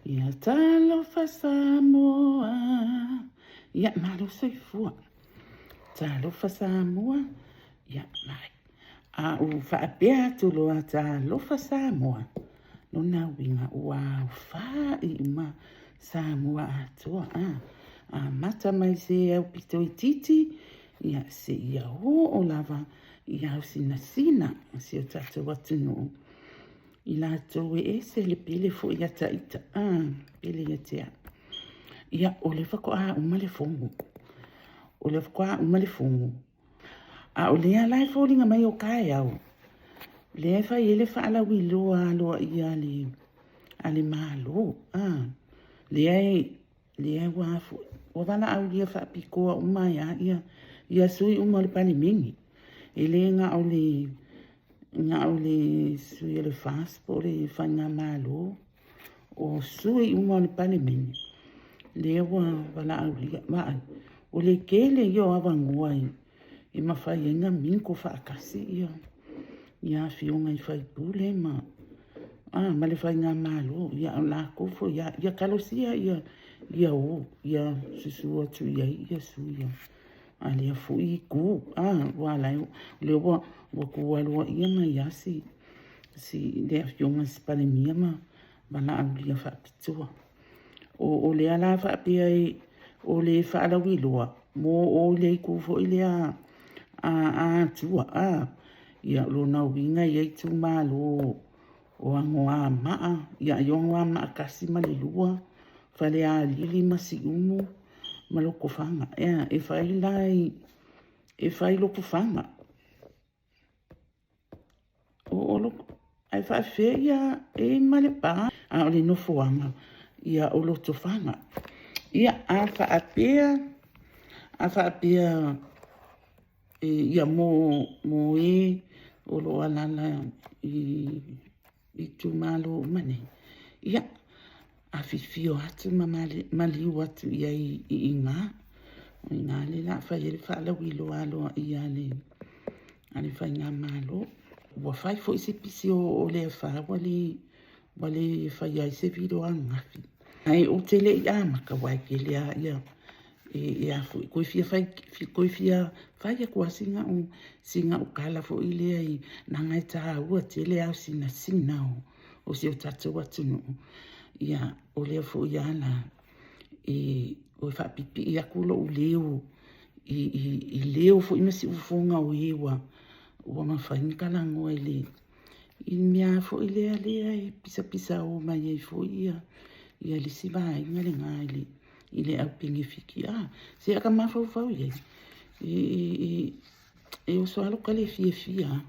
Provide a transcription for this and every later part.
Ia talofa Samoa, ia malo soifua. Talofa Samoa, ia mai. A ou faapea atu loa talofa Samoa, lona uiga ua aofai uma Samoa atoa. A, amata mai se aupito itiiti, ia seia oo lava i ao sinasina o si o tatou atunuu. I latou e ese le pele foi ia ita, a, pele ia te au. Ia, o lea faatoa uma le fono. O lea faatoa uma le fono. A o lea la e foliga mai o taeao, lea e fai ai le faalauiloa aloaia a le Malo, a, lea e, lea ua, ua valaaulia faapitoa uma ai lava ia sui uma o le Palemene. E le na o le na o le sui o le FAST po o le Faigamalo, o sui uma o le Palemene, lea ua valaaulia. Vaai, o le tele ia o avanoa e mafai ai ona mingle faatasi ia afioga i sui usufono ma le Faigamalo. Ia o latou foi lava, ia talosia ia o, ia susu atu i ai sui a lea foi itu, aua o lea ua tu aloaia mai lava le afioga i le Palemia ma valaaulia faapitoa. O lea la faapea o le faalauiloa mo o i le itu foi lea a Atua, ia o lona uiga e i ai itumalo o Anoamaa, ia Anoamaa 1 ma le 2, Falealili ma Siumu ma Lotofaga. E fai la e fai Lotofaga, ae faapefea ia, e i ai ma Lepa, a o le nofoaga o Lotofaga. Ia, a faapea ia mo e o lo o alaala i itumalo uma nei, ia, afifio atu ma maliu atu i ai i ina. O i ina lea o le a fai ai le faalauiloa aloaia a le Faigamalo. Ua fai foi si pisi o Leafa ua le faia ai se video ananafi. Ae ou te le i amata, aua e tele lava ia, e toe fia fai atu lava sina au tala foi lea, leaga e taua tele ao sinasina o si o tatou atunuu. Ia, o lea foi lava la e faapipii atu lou leo i leo foi ma siufofoga o e ua mafai ona talanoa i le mea foi lea e pisapisao mai ai foi le isi vaega lena i le au penefiti. Se a ta mafaufau i ai, e oso lava lo ta le fiafia lava.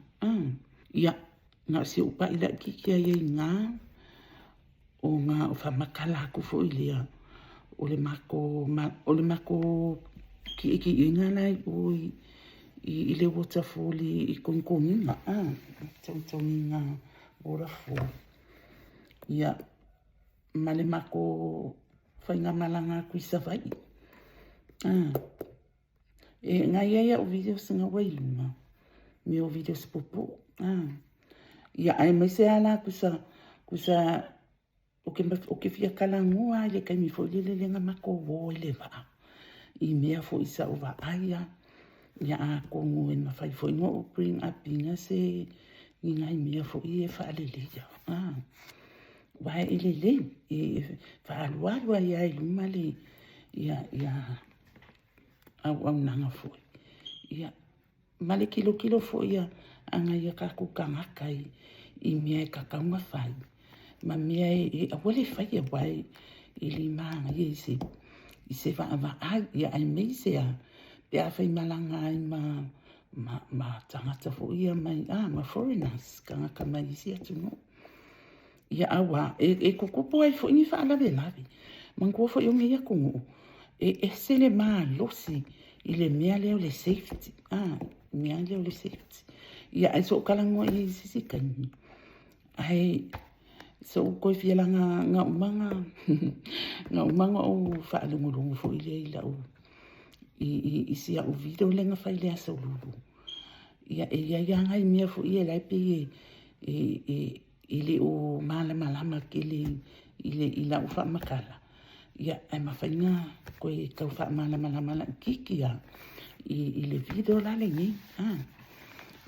Ia, na o si ou pai laitiiti lava i ai i ina, ona o faamatala atu foi lea, o le matou tietieina la e i o i le waterfall i Togitogiga, Togitogiga waterfall. Ia, ma le matou faigamalaga atu i Savaii. E na i ai au videos na ua i luga, mea o videos puupuu. Ia, aemaise lava la tusa, tusa ou te fia talanoa lava i le taimi foi lele lea na matou o ai i le vaa, i mea foi sa ou vaaia, ia atonu e mafai foi ona ou bring up ina se ni nai mea foi ia e faaleleia. Aua e lelei, e faaalualu ai lava i luma le ia auaunaga foi. Ia, ma le tilotilo foi a nai o tatou tagata i mea e tatau ona fai ma mea e aua le faia, aua e le manaia i se vaavaai, aemaise lava pe a faimalaga ai ma tagata foi ia mai, ma foreigners, tagata mai isi atunuu. Ia aua e tutupu ai foi ni faalavelave. Manatua foi o nei atunuu, e ese le malosi i le mea lea o le safety, le mea lea o le safety. Ia ae se i ou talanoa i ai i se isi taimi. Ae se i ou toe fia laga, na uma ona ou faalogologo foi lea i lau, i si au video lea na fai i le Aso Lulu. Ia e i ai lava nai mea foi ia la e pei e le o malamalama tele. i le i lau faamatala, ia, ae mafai ona toe tau faamalamalama laitiiti lava i le video la lenei.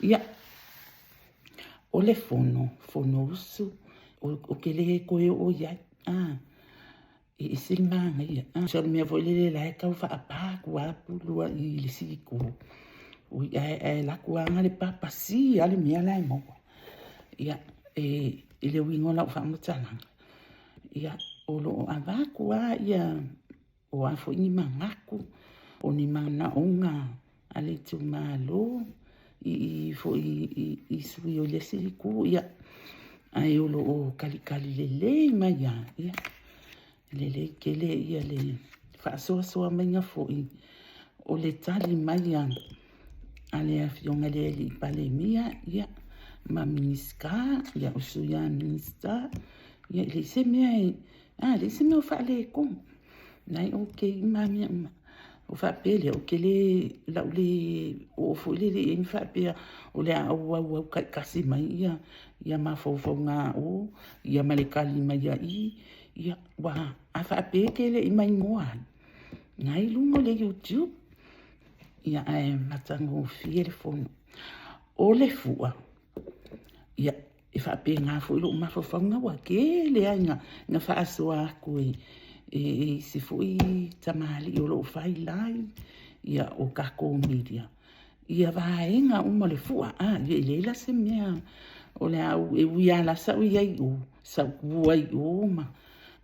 Ia, o le fono, Fonousu, ou te le toe oo i ai, e ese le manaia. O le mea foi lele o la e tau faapa atu lava pulu i le isi itu, ae alu atu lava na o le pasi lava le mea la e maua. Ia, i le uiga o lau faamatalaga, ia, o lo o avatu lava ia, o a foi ni manatu, o ni manaoga a le itumalo i foi i sui o le isi itu, ia, ae o lo o talitali lelei mai lava, ia, lelei tele le faasoasoa maiga foi o le tali mai a le Afioga i le Palemia, ia, ma Minisita, o Sui a Minisita, ia, e leai se mea e, leai se mea o faaletonu, o lena e okay uma lava mea uma. Ona ou faapea lea, o le a ou le oo foi lele i ai ma faapea o le a ou auau taitasi mai mafaufauga a o ma le tali mai a i. Ia, aua a faapea e te le i maimoa ai, o lena e i luga o le YouTube, ae matagofie le fono. O le fua, ia, e faapena foi lou mafaufauga, ua tele lava ina faasoa atu e isi foi tamalii o lo o fai live o tatou media vaega uma o le fua. E leai la se mea o le a ou… e ui lava o la e sa ou i ai i o, sa ou tu ai i o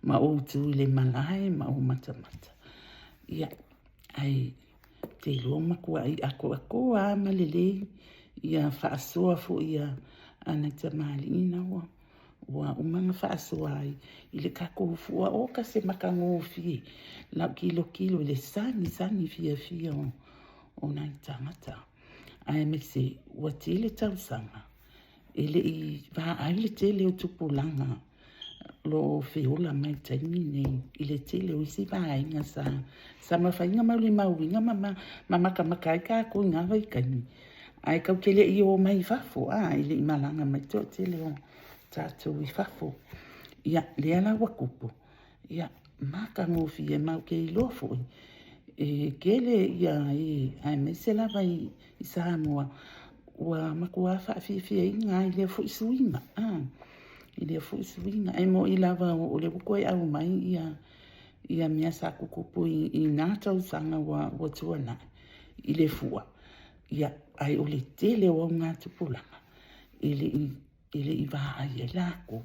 ma ou tu i le malae ma ou matamata, ae ou te iloa ua matuai atoatoa lava ma lelei ia faasoa foi a nai tamalii na ua uma ona faasoa ai i le tatou fua. Oka se matagofie lau tilotilo i le sagisagi fiafia o nai tagata, aemaise ua tele tausaga e le i vaai le tele o tupulaga o lo o feola mai i le taimi lenei i le tele o isi vaega sa mafai ona molimauina ma matamata ai tatou i na vaitaimi, ae tatou te le i omai i fafo, e le i malaga mai le toatele o tatou i fafo. Ia, lea la ua tupu, ia, matagofie, ma ou te iloa foi e tele e aemaise lava i Samoa ua matua faafiafiaina lava i lea foi suiga, i lea foi suiga. E moni lava o lea ua toe aumai mea sa tutupu i na tausaga ua tuanai i le fua, ae o le tele o augatupulaga e le i vaai ai latou.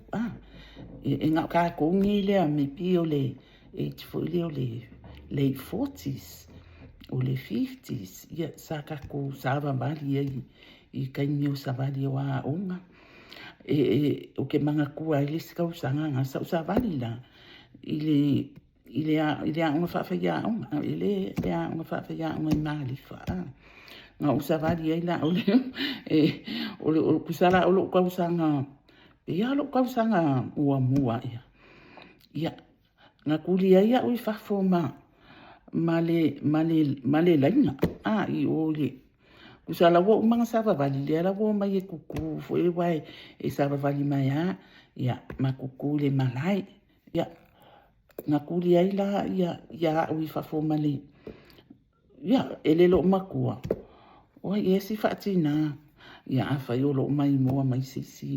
E na o tatou nei lea maybe o le age foi lea o le late 40s, o le 50s, ia sa tatou savavali ai i taimi o savali o aoga. Ou te manatua ai le isi tausaga lena sa ou savali la i le aoga faafaiaoga, le aoga faafaiaoga i Malifa. Na ou savali ai la, tusa la o lou tausaga, pei lava o lou tausaga muamua ea, ia, na tuli ai au i fafo ma le laina i o i le… Tusa o la e ua uma ona savavali, lea la ua omai e tutu foi lea aua e savavali mai lava ma tutu i le malae. Ia, na tuli ai la au i fafo ma le… Ia, e le loomatua, o ai ea si faatina? Ia afai o lo o maimoa mai se isi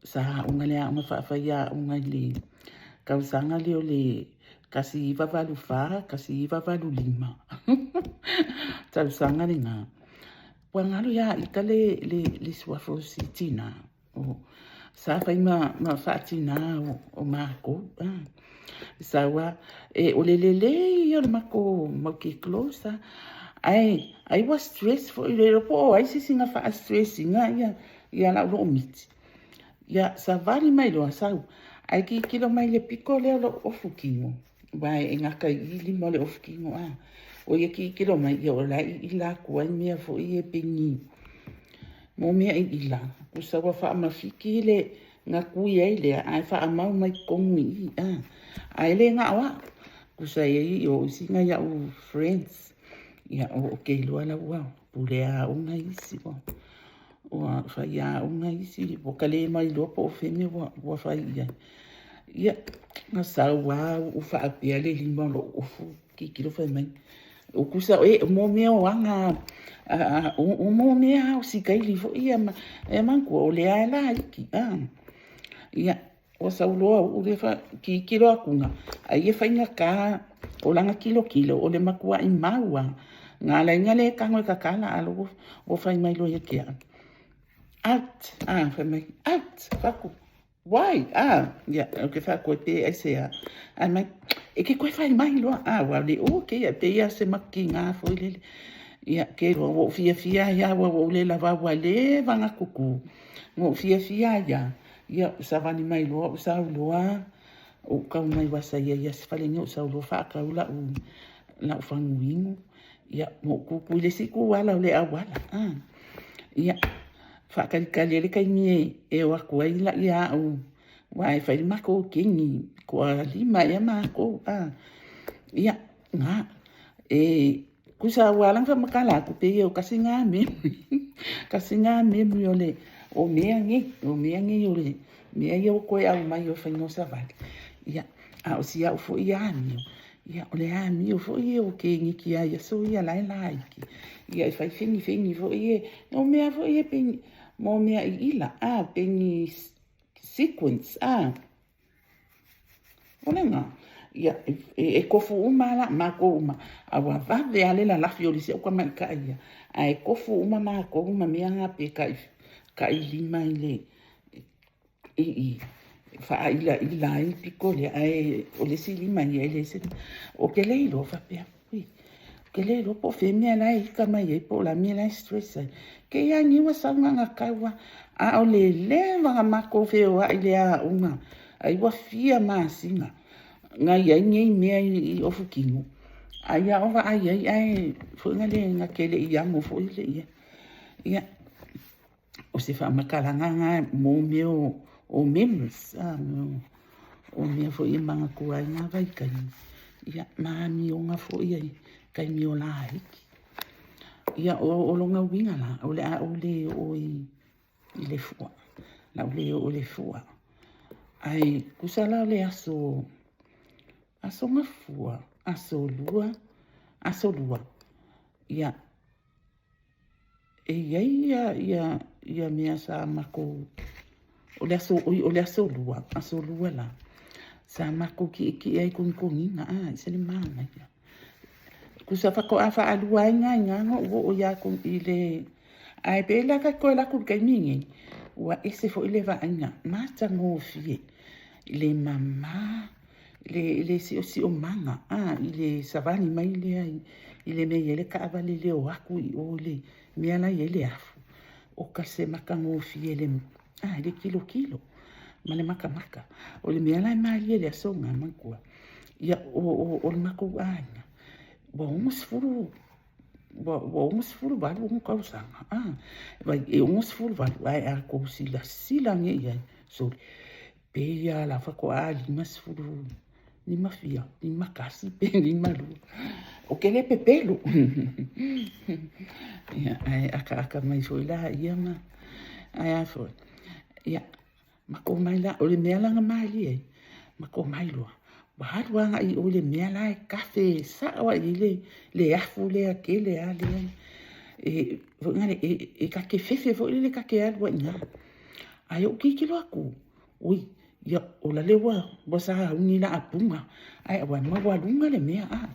sa aoga i le aoga faafaiaoga i le tausaga lea o le 1984, 1985, tausaga lena, ua galo ia ita le suafa o si tina. Sa fai ma faatina o matou. Sau lava, o le lelei ia o le matou matou te close lava. Ae ai ua stress foi, le iloa po o ai se isi na faa-stress ina lau loomiti. Ia, savali mai loa sau, ae tilotilo mai le pito lea o lou ofu tino, aua e gata i i lima o le ofu tino, a. O ia tilotilo mai, ia o la e iila atu ai mea foi ia pei ni mo mea iila, tusa ua faamafiki le na tui ai lea ae faamau mai totonu i i, ae le na o au, tusa e i ai o isi nai au friends, ia ou te iloa la ua pule aoga isi, ua faiaoga isi, ua ta le mailoa po o fea le mea ua fai i ai. Ia, na sau lava ua faapea le lima o lou ofu tilotilo fai mai, o tusa e mo mea o aga, o mo mea o sikaili foi ia, e manatua o lea e laiti. Ia, ua sau loa uu le tilotilo atu, ai e faigata o lana tilotilo o le matuai mau lava, na ala ai ona le tago e tatala, a o la ua fai mai loa ia te au, out, fai mai, out. Fai atu, why? Ia, ou te fai atu ai pe aisea, ae mai, e te toe fai mai loa, aua o le o kēia, e pei lava o se matigiga foi lele. Ia, ke ua ou fiafia ai lava, ua ou le lava, ua leva ona tutu, na ou fiafia ai lava, ia, ou savali mai loa, ou sau loa, ou tau mai aua sa i ai lava si fale nei, ou sau loa faatau lau faguinu, ia, ma ou tutu i le isi itu ala o le auala. Ia, faatalitali ai le taimi e o atu ai ia au, aua e fai le matou kegi, toalima ea matou. Ia, na, e tusa ua ala ona faamatala atu, pei o tasi lena memory, tasi lena memory o le o mea nei, o mea nei o le mea ia ua toe aumai o le faiga o savali. Ia, a o si au foi amio, ia, o le amio foi ia o keniki lava i aso ia o la e laiti, ia e fai fegifegi foi ia, o mea foi ia pei mo mea iila, pei ni sequence, o lena. Ia, e tofu uma lava matou uma, a ua vave lava le lalafi o le isi au tamaitai ia, ae tofu uma matou ma mea na pe tailima i le i faailaila ai le pito lea, ae o le isi lima ia e leai se mea. Ou te le iloa faapea, ui, ou te le iloa po o fea mea la e ita mai ai po o le a le mea la e stress ai. Kei lava nei ua sau na ona tau lava, a o le leva ona matou feoai i le aoga, ai ua fia masina na i ai nei mea i ofutino, ai lava o vaai ai ae foi na le na te le i amo foi le ia. Ia, o se faamatalaga lena mo mea o memories, o mea foi e manatua ai na vaitaimi, ia, ma amioga foi i taimi o laiti. Ia, o lona uiga la, o le a ou le oo i le fua, o le a ou le oo i le fua. Ae tusa la o le aso, aso Gafua, aso Lua, aso Lua, ia, e i ai ia mea sa matou, o le aso, oi, o le aso Lua la, sa matou tietie ai i togitogiga, e ese le manaia. Tusa faatoa faalua ai lena i ina ona ou oo ia i le, ae pei la ta te toe alu atu i le taimi lenei, ua ese foi le vaaiga matagofie, le mama, le siosiomaga i le savali mai lea i le mea e i ai le taavale le o atu i o i le mea la e i ai le afu, o ka se matagofie i le tilotilo ma le matamata. O le mea la e malie i le aso lena, manatua, ia, o le matou aiga, ua 68 ona tausaga, e 68, ae a outou silasila ane i ai, sole, pei lava la faatoa 50, lima fia, 51 pe 52. Ou te le pepelo. Ia, ae akaaka mai foi laia ma, ae a foi, ia, ma mai la, o le mea la na malie ai, ma ko mai loa, ua alu agai i o i le mea la e kafe sao ai i ai le afu lea tele lava lea, e, foi lea, e ta te fefe foi lele ta te alu ai i ina. Ae ou tilotilo atu, oi, ia, o lale ua sauni la apuga, ae ua maualuga le mea, a.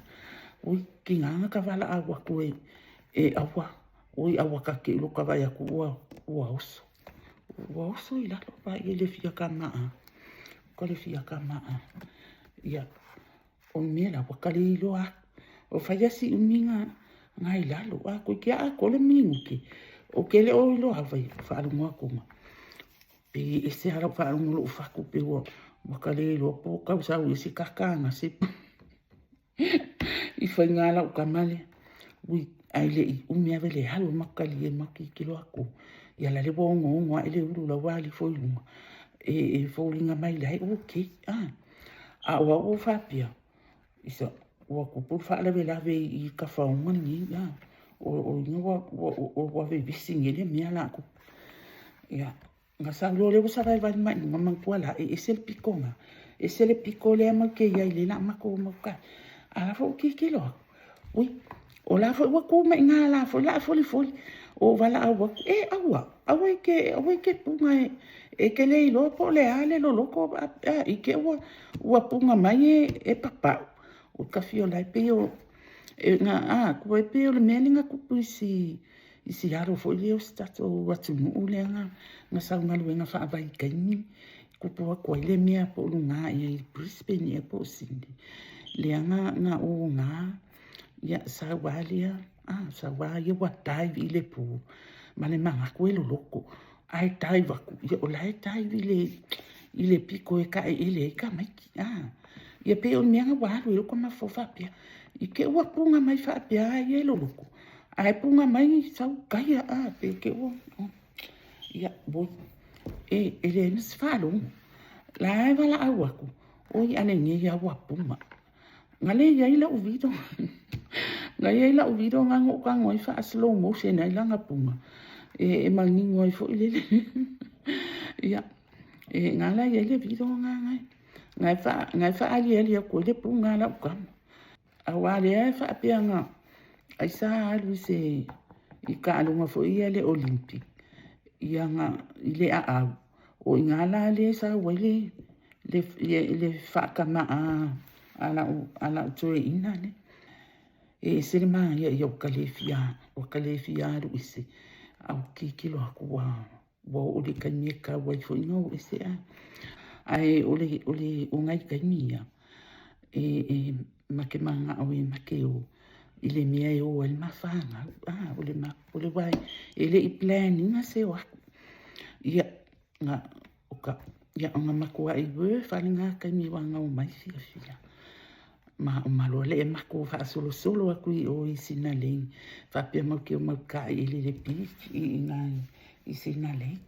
Oi, tiga na ta valaau atu e aua, oi, aua ta te iloa ta vaai atu ua oso. Ua oso i lalo pa i le fia kama'a. Ka le fia kama'a. Ia, o le mea la, ua ka le iloa atu. O fai lava si umi na i lalo, a toeitiiti lava atoa le minute. Ou te le o iloa au fai faalogo atu ma. Pei e ese lava lau faalogo i lou fatu pei ua ka le iloa po o tau sau i se kakaga se i faiga lau tama lea. Ui, ae le i umi ave le alu ma talie ma tilotilo atu. Ia la le ua onoono ae le ulu la ua alifo i luga. E foliga mai la e okay. A o au ua faapea, isa, ua tupu le faalavelave i tafaoga lenei. O ina ua vevesi nei le mea la tupu. Ia, na sau loa lea ua savalivali mai i luga, manatua la, e ese le pito na. Ese le piko lea matou te i ai lea o le a matou omai uta. A la foi ua tilotilo atu, ui, o la foi ua tu mai i ina o la foi o le a folifoli. Ou valaau atu, e aua, aua e te puna e te le iloa po o le a le loloto i te i ua puna mai e papau. Ua ta fia o la e pei o, e pei o le mea lea na tupu i si alo foi lea o si tatou atunuu lea na sau i galuega faavaitaimi, tupu atu ai le mea po o luga ea i Brisbane ea po o Sydney, lea na oga, ia sau lava lea, sau lava ia ua dive i le pool ma le manatu e loloto. Ae dive atu, ia o la e dive i le pito e taeele ai tamaiti. Ia pei o le mea lena ua alu ai lou mafaufau faapea, i te i ua puna mai faapea ai ia e loloto, ae puna mai sau taia, pei te i ua… Ia, oi, e leai ma se faalogo, o la e valaau atu, oi a lenei lava ua puna. Na lea e i ai lau video, na i ai lau video lena na ou tago ai faa-slow motion ai lana puna e manino ai foi lele. Ia, na la e i ai le video lena na e faaaliali atu ai le puna a lau tama. Aua o lea e faapea na, ai sa alu i se taaloga foi ia le Olympic i le aau, o i ina la lea e sau ai le faatamaa a lau toeaina lea. E ese le manaia ia ua ta le fia alu ese, ae ou tilotilo atu ua oo i le taimi e tatau ai foi ona o ese. Ae o nai taimi ia, e ma te mananao e ma te o i le mea e o ai le ma fanau. Aua e le i plan ina se o atu. Ia, na matuai worth lava lena taimi aua na omai fiafia. Ma uma loa le matou faasolosolo atu i o i Sinalei, faapea matou te omai e taeele i le beach i ina i Sinalei.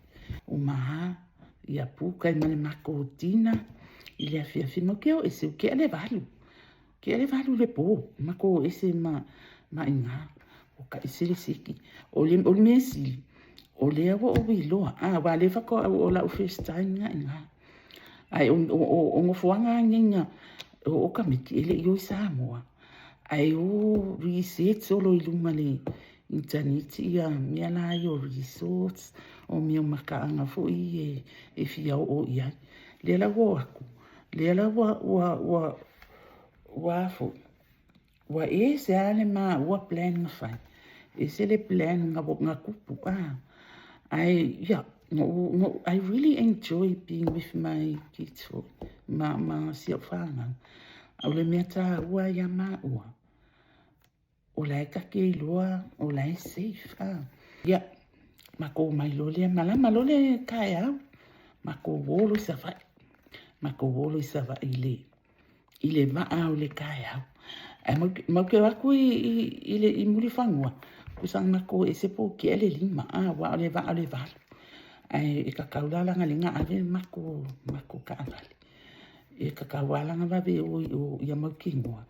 Uma lava, ia puka ai ma le matou dinner i le afiafi, matou te o ese ua tea le 8, tea le 8 i le po, matou o ese ma i ina, ua taese le seki. O le mea sili, o lea ua ou iloa, aua o lea faatoa o lau first time lena i ina. Ae o nofoaga lava nei na o tamaiti e le i o i Samoa, ae o research solo i luga o le initaneti ia mea la ia o resorts, o mea o mataaga foi ia e fia oo i ai. O lea la ua o atu, o lea la ua ese lava le maua plan na fai, ese le plan na tupu. Ae ia, I really enjoy being with my kids foi, ma si au fanau. O le mea taua ia maua, o la e ta te iloa o la e safe. Ia, matou omai loa lea, malama loa le taeao, matou o loa i Savaii. Matou o loa i Savaii i le vaa o le taeao. Ae matou te o atu i Mulifanua, tusa na matou o ese po ua tea le 5, aua o le vaa o le 8. Ae e tatau la leaga o lea na ave le matou taavale. E tatau lava la ona vave o i o ia mautinoa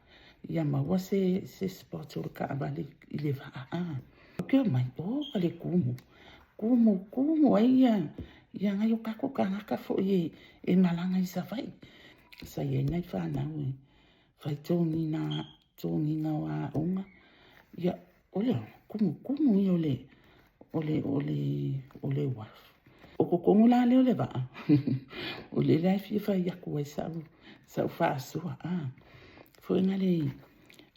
ia maua se spot o le taavale i le vaa. Ou te omai, o ka le tumu, tumu, tumu ai ia nai o tatou tagata foi e malaga i Savaii. Sa i ai nai fanau e fai toniga o aoga. Ia, o le tumutumu ia o le uafu. O totonu la lea o le vaa, o lea la e fia fai atu ai sau faasoa. Foi na le,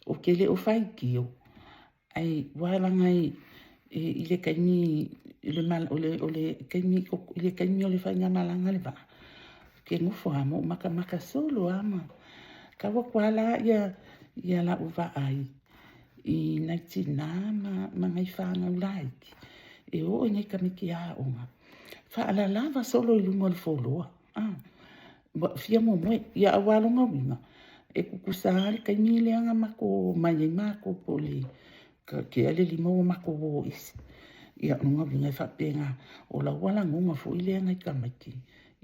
ou te le o faitio, ae ua laga i le taimi i le taimi o le faigamalaga le vaa, ou te nofo lava ma ou matamata solo lava ma tau atu lava la ia lau vaai i nai tina ma nai fanau laiti e oo i nai tamaiti aoga, faalalava solo i luga o le floor. Ua fia momoe. Ia aua lona uiga, e tutusa lava le taimi lea na matou omai ai matou po o le tea le 5 ua matou o ese. Ia lona uiga e faapena, o lau ua lagona foi lea nai tamaiti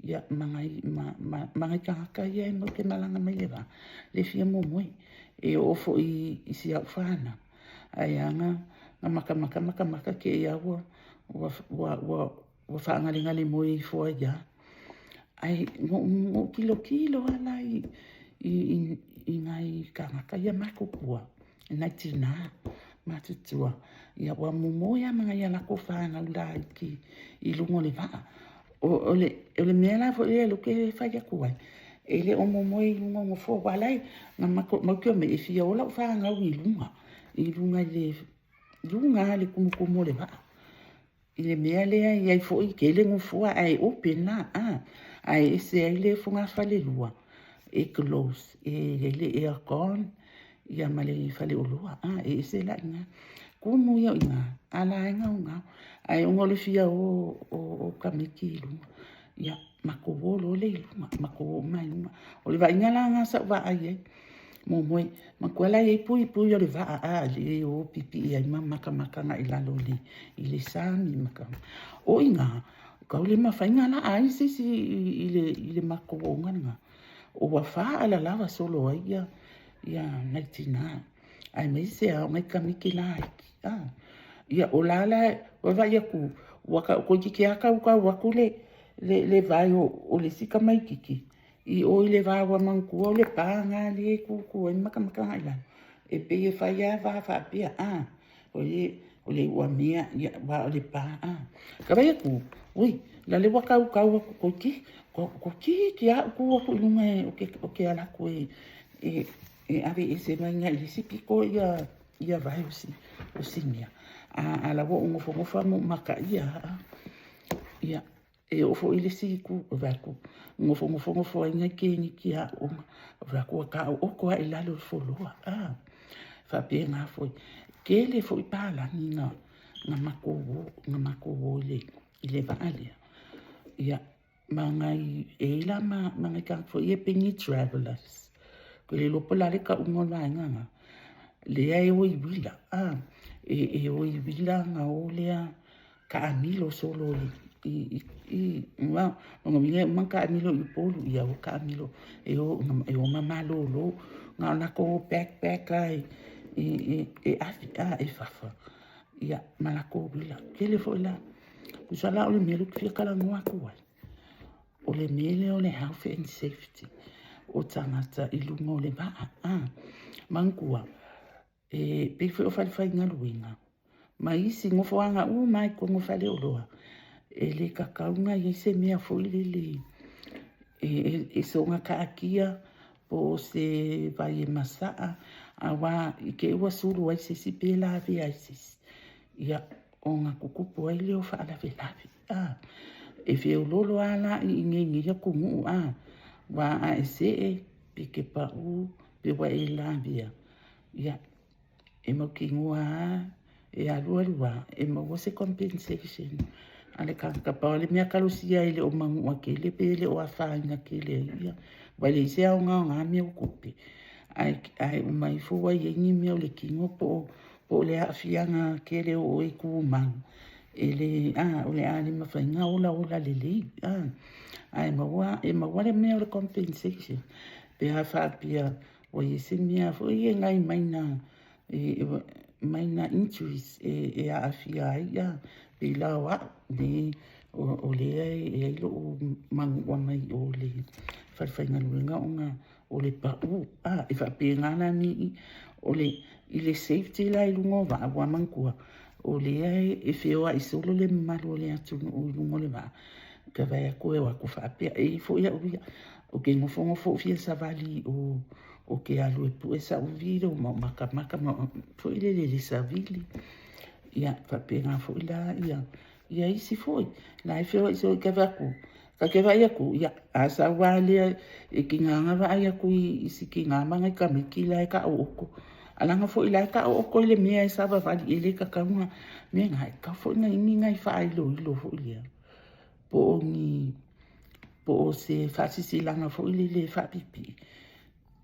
ia ma nai tagata ia e matou te malaga mai le va, le fia momoe. E oo foi i si au fanau, ae a na matamata matamata te i lava ua faagalegale moe ifo ai lava. Ae na ou tilotilo lava la i nai kānaka ia matutua, nai tinā matutua, ia ua momoe lava ma nai a latou fanau laiti i luga o le vaa. O le mea la foi lea ou te fai atu ai, e le o momoe i luga o nofoa, aua o la e matou te omai, e fia o lau fanau i luga, i luga lava i le tumutumu o le vaa, i le mea lea e i ai foi, e tele nofoa ae open la, ae ese ai le fogafale lua e close, e i ai le aircon ma le faleoloa, e ese la i ina. O le tumu ia o i ina, a o la e gaogao, ae ona o le fia o o tamaiti i luga, ia matou o loa lea i luga, matou o uma lava i luga. O le vaaiga la lena sa ou vaai i ai, momoe. Manatua la e i ai puipui o le vaa a lea e o piipii ai ma matamata agai i lalo i le sami. O i ina, e tau le mafai ona laa ai se isi i le matou oga lena, ua faalalava solo ai nai tina, aemaise lava o nai tamaiti laiti. Ia o la la, ua vaai atu toeitiiti lava tautau atu le vae o le isi tamaitiiti i o i le va, ua manatua o le pa lena lea e tutu ai ma matamata agai i lalo, e pei e fai lava va faapea, o le iuamea, aua o le pa. Ou vaai atu, ui la le ua tautau atu toeitiiti lava ou tu atu i luga ou te alu atu e aveese mai i le isi pito ia vae o si mea, a o la e ua ou nofonofo lava ma ou makaia lava. Ia, e oo foi i le isi itu, ou vaai atu, nofonofo ai nai teiniti aooga, ou vaai atu ua taooto lava i lalo i le floor. E faapena foi. E tele foi palagi na matou o i le vaa lea, ia, ma nai, e i ai la ma nai tagata foi ia pei ni travellers, ou te le iloa po o le a le tauga o le vaega lena, lea e o i uila, e o i uila ona o lea taamilo solo lona uiga e uma ona taamilo i Upolu, ia o taamilo, e o ma malolo, na o latou o pack pack lava e ave i fafo ma latou uila. Tele foi la, tusa la o le mea lea ou te fia talanoa atu ai, o le mea lea o le health and safety o tagata i luga o le vaa. Manatua, e pei foi o falefaigaluega ma isi nofoaga uma lava i totonu o faleoloa, e le tatau ona i ai se mea foi lele e soona taatia po o se vai e masaa, aua i te i ua sulu ai se isi pe lavea ai se isi, ia, ona tutupu ai lea o faalavelave. E feoloolo lava la i inei i nei atunuu, aua a e see pe e te pau pe ua e lavea, ia, e mautinoa lava e alu alu lava e maua se compensation a le tagata. Pau lava le mea talosia e le o manua tele pe le o afaina tele ai ia, aua e leai se aoga o na mea o tupe, ae uma ifo ua i ai ni mea o le tino po o le aafiaga tele o oe tumau, o le a le mafai ona olaola lelei. Ae maua le mea o le compensation pe a faapea ua i ai se mea foi lea nai minor injuries e aafia ai, pei la o au o lea e i ai lou manua mai o le falefaigaluega ona o le pau. E faapena la i i le safety la i luga o vaa, aua manatua, o lea e feoai solo le mamalu o le atunuu i luga o le vaa, ou te vaai atu e o atu faapea. E i ai foi au ia, ou te nofonofo ou fia savali i o ou te alu e pue sau vilo ma ou matamata foi lele i le savili. Ia faapena foi la ia isi foi, la e feoai solo. Ta te vaai atu, ta te vaai atu, ia, a sau lava lea, e tiga ona vaai atu i si tina ma nai tamaiti la e taooto. A leaga foi o la e taooto i le mea e savavali, e le tatau ona mea na, e tatau foi ona i ai ni nai faailoilo foi lea, po o se faasilasilaga foi lele e faapipii,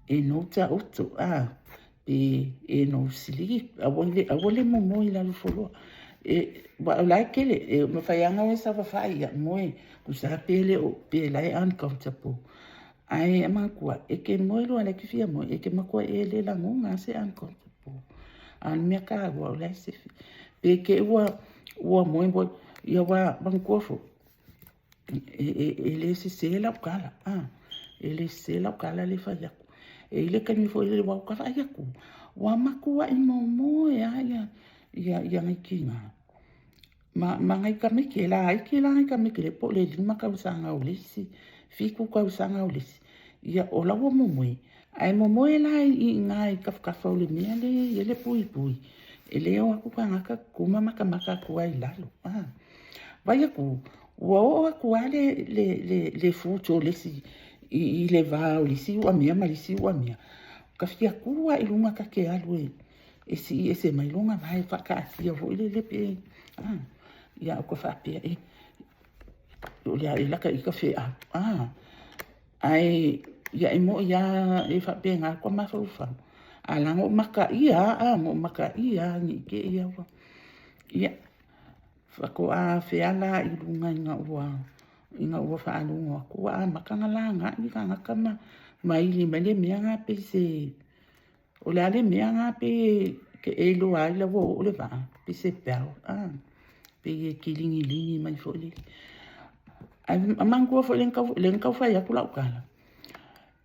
e no taoto, pe e no sleep, aua le momoe i lalo o floor. Aua o la e tele, e mafai lava ona o e saofafai, ia moe, tusa lava pe le o, pe la e uncomfortable. Ae manatua, e te moe loa o la e te fia moe, e te matua e le lagona lava se uncomfortable. A o le mea taua, o la e sefe. Pe te i ua moe moe, ia aua manatua foi, E le sese lau tala, e le sese lau tala lea e fai atu. E i ai le taimi foi lele aua ou te vaai atu, ua matuai momoe lava ia nai tina ma nai tamaiti, e laiti la nai tamaiti po o le 5 tausaga o le isi, 7 tausaga o le isi, ia o la ua momoe. Ae momoe la i ina i tafatafa o le mea lea e i ai le puipui, e le o atu tagata tutu ma matamata atu ai i lalo. Vaai atu, ua oo atu lava le foot o le isi i le va o le isi iuamea ma le isi iuamea, ta fia tu lava i luga ta te alu e sii ese mai lona vae faataatia foi lele pe, ia ou te faapea, e, o le a ea la ta ita feau, ae ia e moni lava e faapena lou mafaufau, ae na ona ou makaia lava, na ou makaia lava ne i te i ua... Ia, faatoa feala lava i luga ina ua faalogo atu ua amata ona lagai tagata ma ili mai le mea lena pei se... O le a le mea lena pei e iloa ai la ua oo le vaa, pei se bell, pei e kiligiligi mai foi lele. Ae manatua foi lea na tau fai atu lau tala,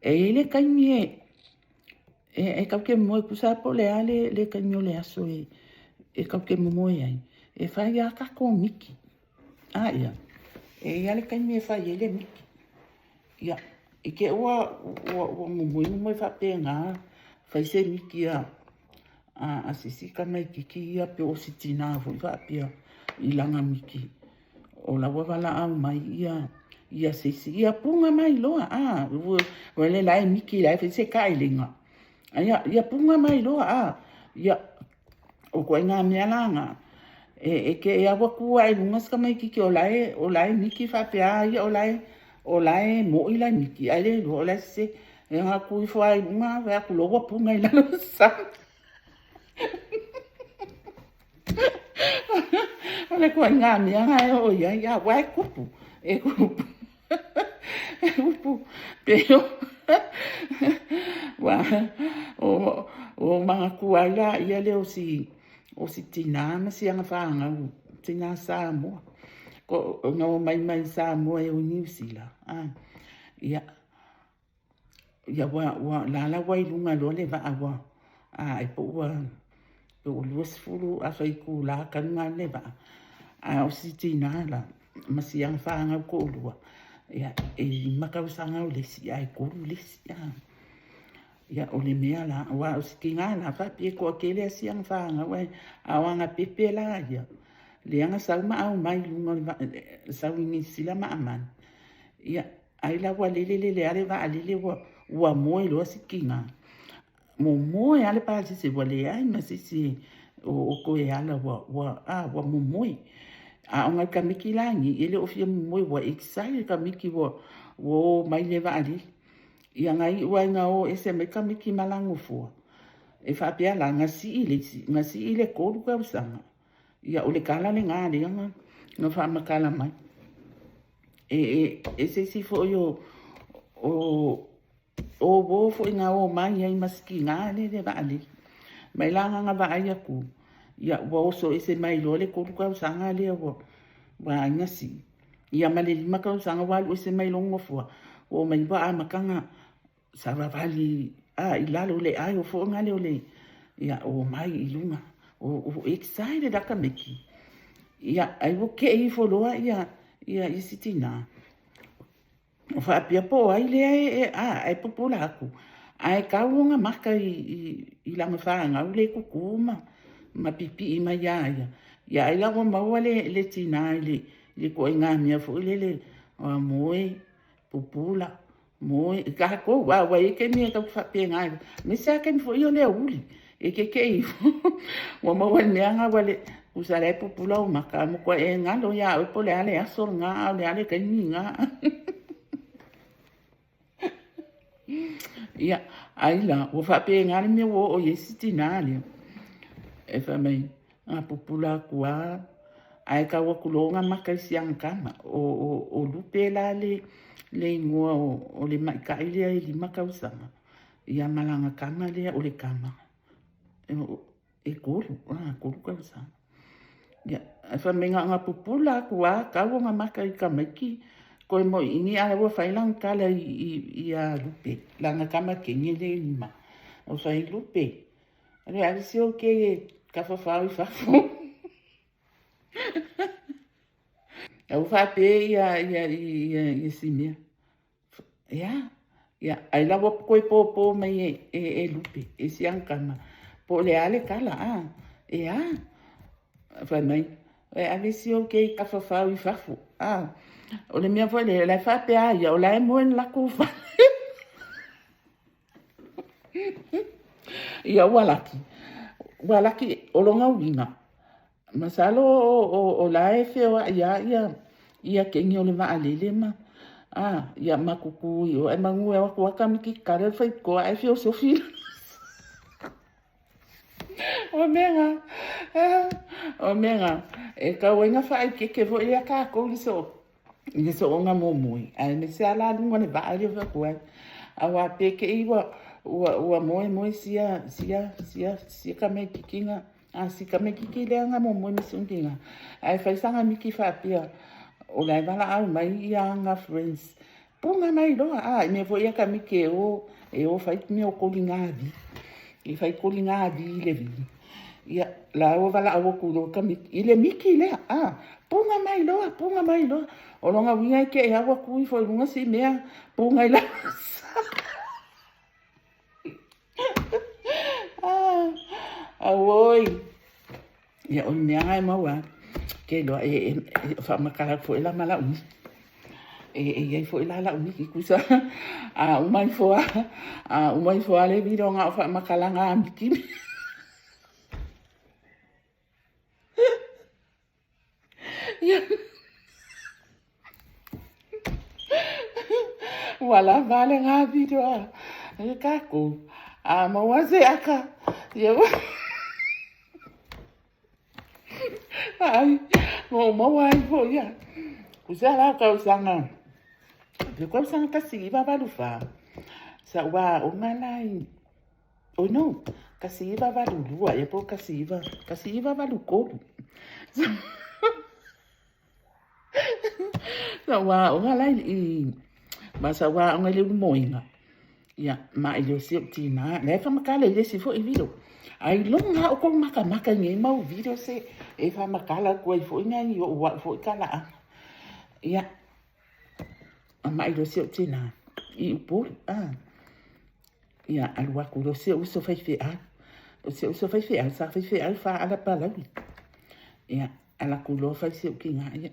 e i ai le taimi e tatou te momoe tusa lava po o le a le taimi o le aso e tatou te momoe ai, e fai lava tatou miki. A ia, e i ai lava le taimi e fai ai le miki. Ia, i te i ua momoe momoe faapena, fai se miki a se isi tamaitiiti ia po o se tina foi faapea i lana miki o la ua valaau mai se isi, ia puna mai loa, o la e miki o la e fai se taelega, ia puna mai loa, ia, o ituaiga mea la na, e te i lava ua tu ae i luga si tamaitiiti o la e miki faapea a ia o la e moi la e miki, ae le iloa o la e sese. Ia na tu ifo lava i luga vaai atu loa ua puna i lalo i le sami. O le ituaiga mea lena e oo i ai, aua e tupu, e tupu. E tupu pei ua ou manatua ai lea o si tina ma si ana fanau, tina Samoa, na omai mai Samoa e o i Niu Sila, ia, o la la ua i luga loa le vaa ua, ai po ua 20 afa itula talu ona alu le vaa, a o si tina la ma si ana fanau toalua, ia, e 5 tausaga o le isi ae 3 le isi. Ia, o le mea la, aua o si tina la, faapea e toatele lava si ana fanau, a o ana pepe la ia, lea na sau ma aumai i luga o le vaa, sau i Niu Sila ma aumai, ia, ai la ua lele lele lava le vaalele ua moe loa si tina. Momoe lava le pasese ua leai ma se isi o toe ala ua momoe. A o nai tamaiti la nei, e le o fia momoe ua excited tamaiti ua o mai le vaalele. Ia na iu lava ina o ese mai tamaiti ma la nofoa, e faapea la, na sii le isi, na sii le 3 tausaga. Ia o le tala lena lea na faamatala mai. E se isi foi o uo foi na o mai ai ma si tina lea i le vaalele. Mai la na vaai atu, ia ua oso ese mai loa le 3 tausaga lea ua ai na sii, ia ma le 5 tausaga ua alu ese mai lona nofoa, ua omai ua amata ona savavali i lalo le aisle foi lea o le, ia omai i luga, ua excited lava tamaiti. Ia, ai ua tei ifo loa ia si tina. O faapea po o ai lea e pupula atu, ae tau ona maka i lana fanau lea e tutu ma pipii mai ia ia. Ia ai la ua maua le tina i le ituaiga mea foi lele, moe, pupula, moe, tatou, aua e i ai taimi e tatou te faapena ai, aemaise lava taimi foi ia o le aoauli, e te te i ua maua i le mea lena, tusa o la e pupula ou maka, ae ua matua e galo ia oe po o le a le aso lena a o le a le taimi lena. Ia, ai la, ua faapena le mea ua oo i ai si tina lea. E fai mai, a pupula atu lava, ae tau atu loa ona maka i si ana tama. O Lupe la le igoa o le maitai lea e 5 tausaga, ia ma lana tama lea o le tama. E 3, 3 tausaga. Ia, ae fai mai na ona pupula atu lava, tau ona maka i tamaiti. Koe moʻiʻini a ua fai lana kala i Lupe, lana kama kene le lima. O fai Lupe, alu e ave si ou kei e tafafao i fafo. A ua faapea ia Simea, Ea, ia, ai la ua toe pōpō mai e Lupe, e si ana tama, po o le a le tala, a? Ea, fai mai, e ave si ou kei tafafao i fafo, a? O le mea foi lea, o la e faapea ia, o la e moe i le latou fale. Ia, ua laki, ua laki, o lona uiga, Masalo o la e feoai lava ia keni o le vaalele ma a ia ma tutu i o ae manu e o atu lava tamaiti tale le faitotoa ae feosofi i lalo. O mea na, o mea na e tatau ai ona faaeteete foi lea tatou i le soona momoe, aemaise lava la luga o le vaa lea e fai atu ai. Aua pe te i ua moe moe sia tamaititi na, a si tamaititi lea na momoe ma si ona tina, ae fai sana miti faapea, o la e valaau mai ia ana friends, puna mai loa, a, i mea foi ia tamaiti e o fai mea o koligavi, e fai koligavi i le vi. Ia, la ua valaau atu loa tamaiti, i le miti lea, a, puna mai loa, puna mai loa. O lona uiga e te e au atu ifo i luga si mea, puna i lalo. Auoi! Ia, o le mea lena e maua ai, ke iloa e faamatala atu foi la ma lau miki. E i ai foi la lau miki tusa a uma ifo lava, a uma ifo lava le video na o faamatalaga a miki. Ia. Ua lava lena video a e kākou. A maua se aka. Ia ua. Ai, ua maua ai foi ia. Tusa la tausaga. Le tausaga 1984. Sa ua aoga la i Oh no, 1982 ea po o 19, 1983. Sa ou aoga la i, ma sa ou aoga i le Ulumoega. Ia, ma i le o si ou tinā, lea e faamatala i le isi foi video. Ailoga lava outou makamaka i nei mau video se e faamatala atu ai foi nai ou au foi talaaga. Ia, ma i le o si ou tinā, i Upolu, ah. Ia, alu atu loa si ou uso faifeau. O si ou uso faifeau, sa faifeau faaala Palauli. Ia, alu atu loa fai si ou tinā, ia,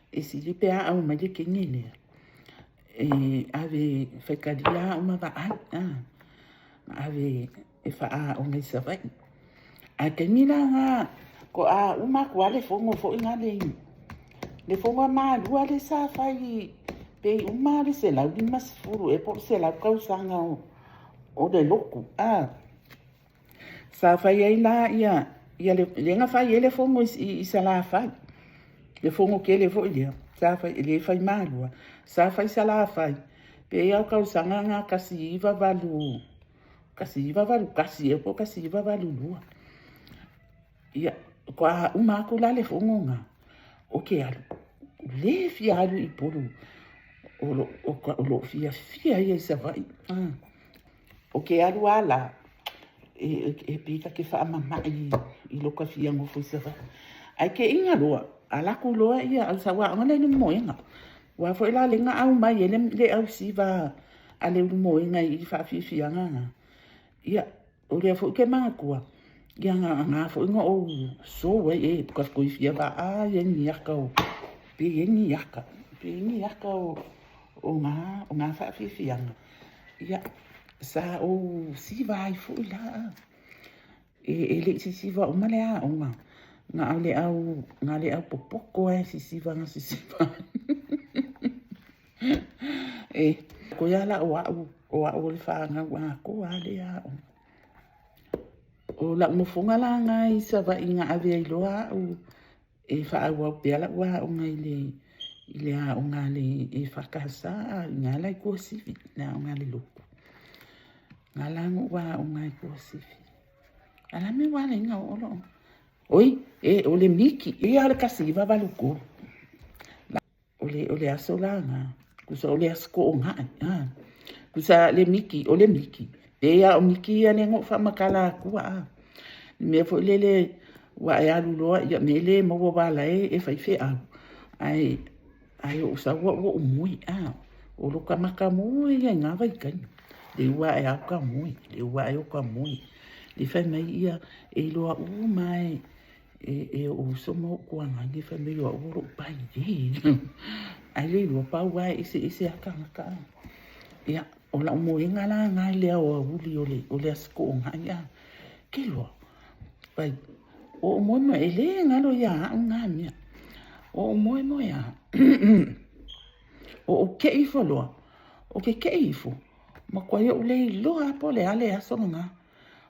e sili pe a aumai le kene lea. E ave faitalia au ma vaai, a, ma ave e faaaoga i Savaii. Ae taimi la na, ko a uma atu lava le fono foi na le, le fono a Malua le sa fai pe i uma le 150 ea po o le 100 tausaga o le lotu, a. Sa fai ai la ia, ia le, lea na fai ai le fono i Salafai, le fono tele foi lea, sa fai, lea fai Malua, sa fai Salafai, pe i au tausaga na 19 1981 ea po o 1982. Ia, kua uma atu la le fono na, o ke alu, le fia alu i Upolu, o lo, o, o lo fiafia ia i Savaii. Ah. O ke alu a la, e pei ta te faamama'i i lo ka fia nofo i Savaii. Ae ke iga loa, ala atu loa ia, au sa ua aoga le moega. Ua foi la le na au mai e le au siva a le ulumoega i faafiafiaga na. Ia, o lea foi ke manatua, ia nga, nga foi na ou sou ai e ka koi fia vaai ai ni aka o, pe i ai ni aka, pe i ai ni aka o, o nga, o nga faafiafiaga. Ia, sa ou siva ai foi la. E le i sisiva uma le aoga, na o le au, na le au popoko e sisiva na sisiva. E, koe a la o a'u, o a'u o le fanau atoa a le aoga. O la'u nofoga la na i Savaii na ave ai loa a'u e faaauau pea la'u aoga i le i le aoga a le EFKS a i ina la i Tuasivi, le aoga a le lotu. Na la na ou aoga ai i Tuasivi. A la mea ua ala ai ona oo lou. Oi, e, o le miki, ia o le 1983. O le, o le aso la lena, tusa o le aso Toonai, a. Tusa le miki, o le miki, pei lava o miki ia lea na ou faamatala atua, a. Le mea foi lele ua e alu loa, ia mea le maua aua o la e fai feau, ae, ae ou sau au ua ou moe, a. O lota mata moe ia i na vaitaimi, lea ua ae lava ota moe, lea ua ae ota moe. Lea fai mai ia, e iloa uma lava e, e ou uso ma ou tuagani fai mai o au o lou paie. Ai le iloa pau lava e eseese lava tagata a. Ia, o lau moega la na i le aoauli o le, o le Aso Toonai a. Ke loa, pai, o ou moe moe, e le galo ia au na mea. O ou moe moe a, o ou kei ifo loa, o ke kei ifo, matuai ou le iloa lava po o le a le aso lena.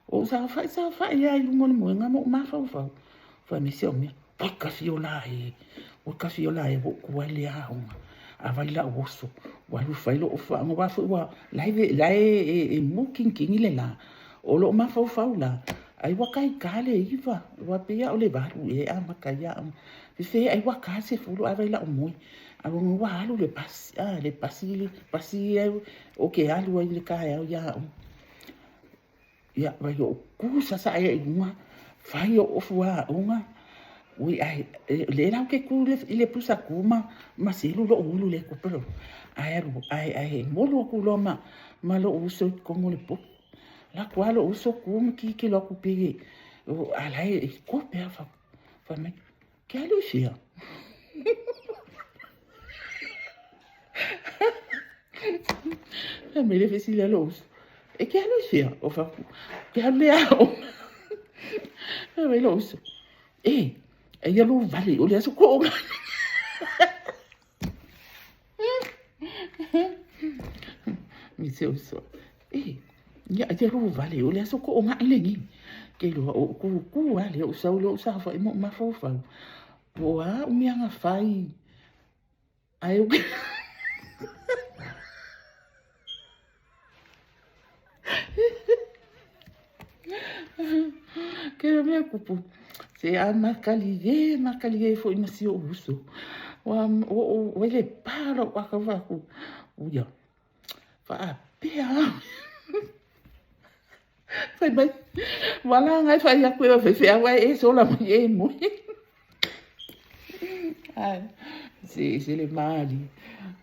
Ou saofai saofai lava i luga o le moega ma ou mafaufau, fai mai si au mea, oi Kafiola e, oi Kafiola e, ua ou tuai le aoga, a vai lau oso, ua alu fai lou oso aoga, aua foi ua, la e, la e, e mutinitini le la. O lou mafaufau la, ai ua taita le 9, ua pei lava o le 8 ea e amata ai aoga. Fefe ai ua ta le 10 ae vai lau moe. Ae ua alu le pasi, a, le pasi, le pasi ia ou te alu ai i le taeao i aoga. Ia, vai ou kū sasae ai i luga, fai ou ofu aoga, ui ae, lea la ou te kū i le pusa kū ma, ma selu lou ulu i le kope loa. Ae alu, ae, ae molu atu loa ma, ma lou uso i totonu o le potu. Alu atu lava lou uso kū ma tilotilo atu pei e, a la e kope lava. Fai mai, Ke alu i fea? Fai mai le fesili a lou uso, e ke alu i fea? Ou fai atu, ke alu le aoga. Fai mai lou uso, e, eia lou vale, o le aso Toonai. Me si ou uso, e, ia, ia lou vale, o le aso Toonai lenei. Ke iloa, o ou kūkū lava lea, ou sau loa ou saofai ma ou mafaufau, po o a au mea na fai, ae ou te... Kēia mea kupu, se a makalie, makalie foi ma si ou uso. Ua, ua, ua le pā lou aka fai atu, uia, faapea au. Fai mai, ua laga e fai atu e o faifeau ae e sola mai e moe. Ai, se, se le malie.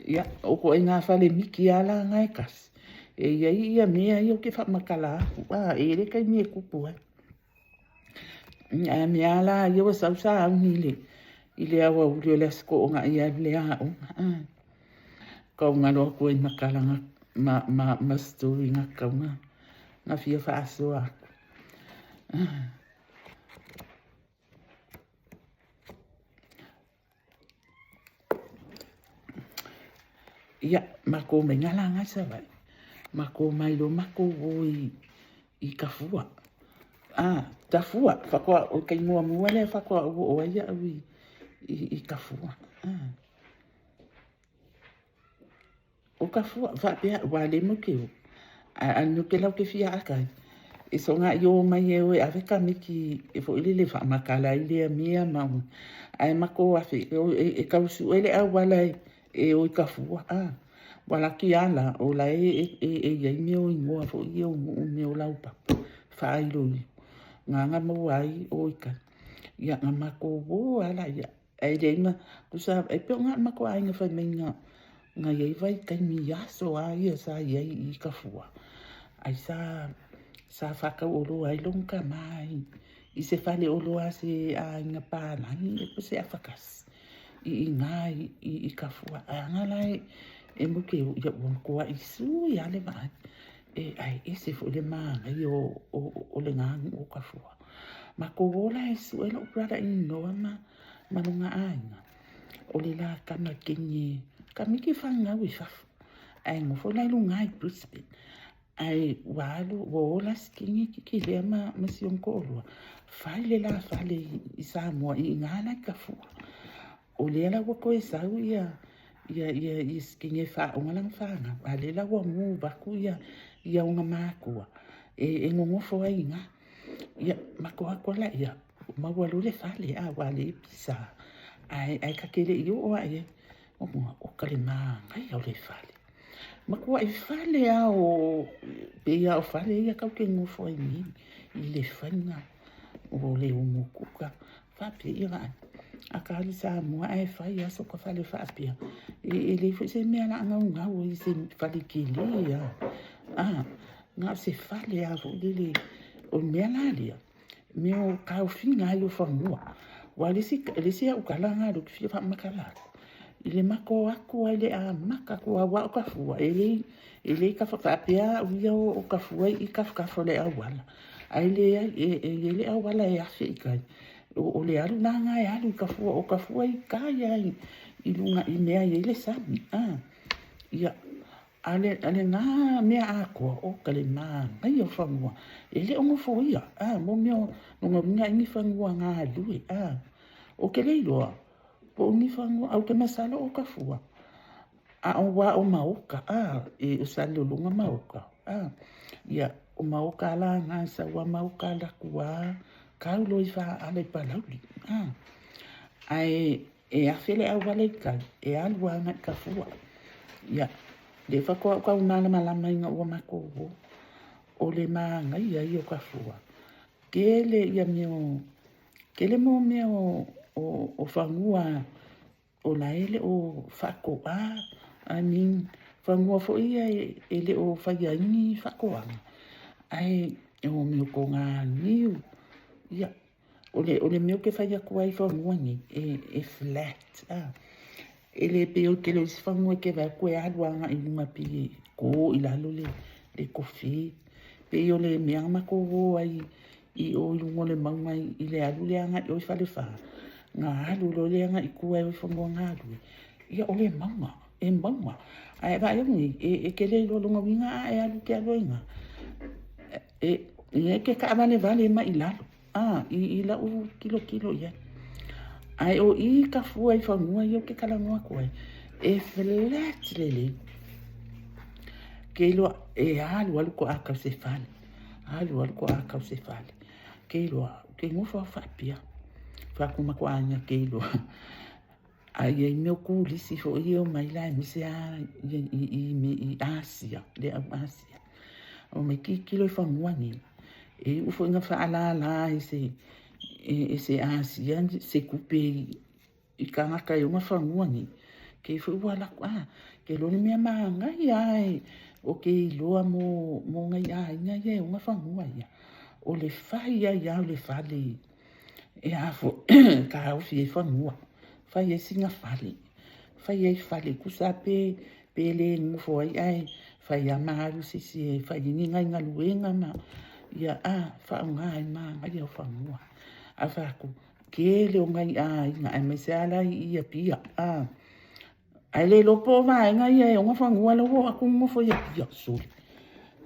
Ia, o ituaiga fale miki lava la na e tasi. E i ai ia mea ia ou te faamatala atu, a, e i ai le taimi e tupu ai. Ae mea lava la ia ua sau sauni i le, i le aoauli o le Aso Toonai e alu i le aoga. A, kau galo atu ai ma tala ma, ma, ma story na tatau na, na fia faasoa atu. Ia, makou mai nā lāngai Savaii. Makou mai loa makou o i, i Tafua. Ah, Tafua, faatoa, o ka inoa mua lea faatoa ou oo ai au i, i, i Tafua. Ah. O ka fua, faapea, ua le mau ke o. A, a no ke lau ke fia aka ai. E soga i o mai e oe ave ka miki e foi lele faamakala ai lea mea ma o. Ae mako afe, e, e, e kau suʻe le auala e, e o i ka fua, a. Ua laki a la, o la e, e, e, e iai mea o ingoa foi ia o nuu mea o laupapa, faailoilo. Nganga maua ai o i kai. Ia, na makou o ala ia. Ae leai ma, tusa, e pei o ngā matua aiga fai mai ngā, ngā iai vai taimi i aso a ia sa iai i Kafua. Ai sa, sa whakau oloa ai long ka mai, i se whale oloa se aiga pālangi e po se awhakasi. I i ngā i, i, i Kafua. A ngā la e, e muke o ia ua koa i sui a le vaai. E ai ese foi le māngai o, o, o le ngā o Kafua. Ma ko ola e sue lou brother in law ma, ma lona aiga. O le la tama kini, ka miki whanau i fafo. Ae nofo la i luga i Brisbane. Ae ua alu, ua ola si kini kiki lea ma, ma si ona toalua. Fai le la fale i, i Samoa i ina la i Tafua. O lea la ua toe sau ia, ia, ia, ia si kini e faaoga lana fanau. A lea la ua move aku ia, ia ona mākua e, e nonofo ai i ina. Ia, matou atu ala ia, maua loa le fale, a ua le pisa. Ae, ae ta te le i oo lava i ai. Oka le manaia o le fale. Matuai fale lava o, pei lava o fale ia tatou te nonofo ai nei i le faiga o le umukuka. Faapea, ia vaai, a ta alu i Samoa ae fai lava sota fale faapea, e leai foi se mea o le a naunau ai i se fale tele lava. A, na o se fale lava foi lele. O le mea la lea, mea o taofiga ai o fanua. Aua o le isi au tala lena o lea ou te fia faamatala atu, i le matou o atu lava i le amata atu lava, aua o Tafua, e le faapea au ia o Tafua e i tafatafa o le auala, ae leai, e i ai le auala e afe i tai, o le alu la lena e alu i Tafua, o Tafua e i tai lava i luga i mea e i ai le sami. Ia, a o lena mea atoa, oka le manaia o fanua, e le o nofoia, mo mea o lona uiga ai ni fanua galue. Ou te le iloa po o ni fanua, ae ou te masalo o Tafua, aua o maota, o Salelologa ma maota, ia, o maota la na e sau lava maota alu atu lava tau loa i Faaala i Palauli. Ae e afe le auala i tai e alu agai i Tafua. Ia, lea faatoa ou tau malamalama ina ua matou o, o le manaia ia o Tafua, tele ia mea o, tele mo mea o fanua o la e le o faatoa, I mean, fanua foi ia e le o faia ai ni faatoaga, ae o mea o toganiu, ia, o le mea ou te fai atu ai i fanua nei, e flat, e le pei o le tele o isi fanua e te vaai atu e alu agai i luga pei e to i lalo le tofe. Pei o le mea na matou o ai i o i luga o le mauga i le alu lea agai i o i Falefa, na alu loa lea agai i tua e o i fanua galue, ia o le mauga, e mauga. Ae vaai atu nei, e te le iloa, lona uiga a e alu e te alu ai i ina, e te taavalevale mai i lalo, i lau tilotilo i ai. Ae o i Tafua i fanua ia ou te talanoa atu ai, e flat lelei. Ke iloa, e alu alu toa tau se fale, alu alu toa tau se fale. Ke iloa, ke nofo au faapea, fai atu ma toa aiga ke iloa. A i ai mea o turisi foi e omai la aemaise lava i Asia, le au Asia. Omai tilotilo i fanua nei, e iu foi ina faalala e se Asia se tupe i tagata e ona fanua nei, kei foi ua alu atu, a, ke iloa le mea manaia lava o ke iloa mo nai aiga ia e ona fanua ia, o le fai ai lava o le fale e a foi, taofi ai fanua, fai ai sina fale, fai ai fale, tusa lava pe le nofo ai ae fai lava ma alu se isi e fai ai ni nai galuega ma ia a faaaoga ai manaia o fanua. Ae fai atu, tele o nai aiga aemaise lava la i Apia, a ae le iloa po o vaega ia e ona fanua la ua oo atu nonofo i Apia, sole,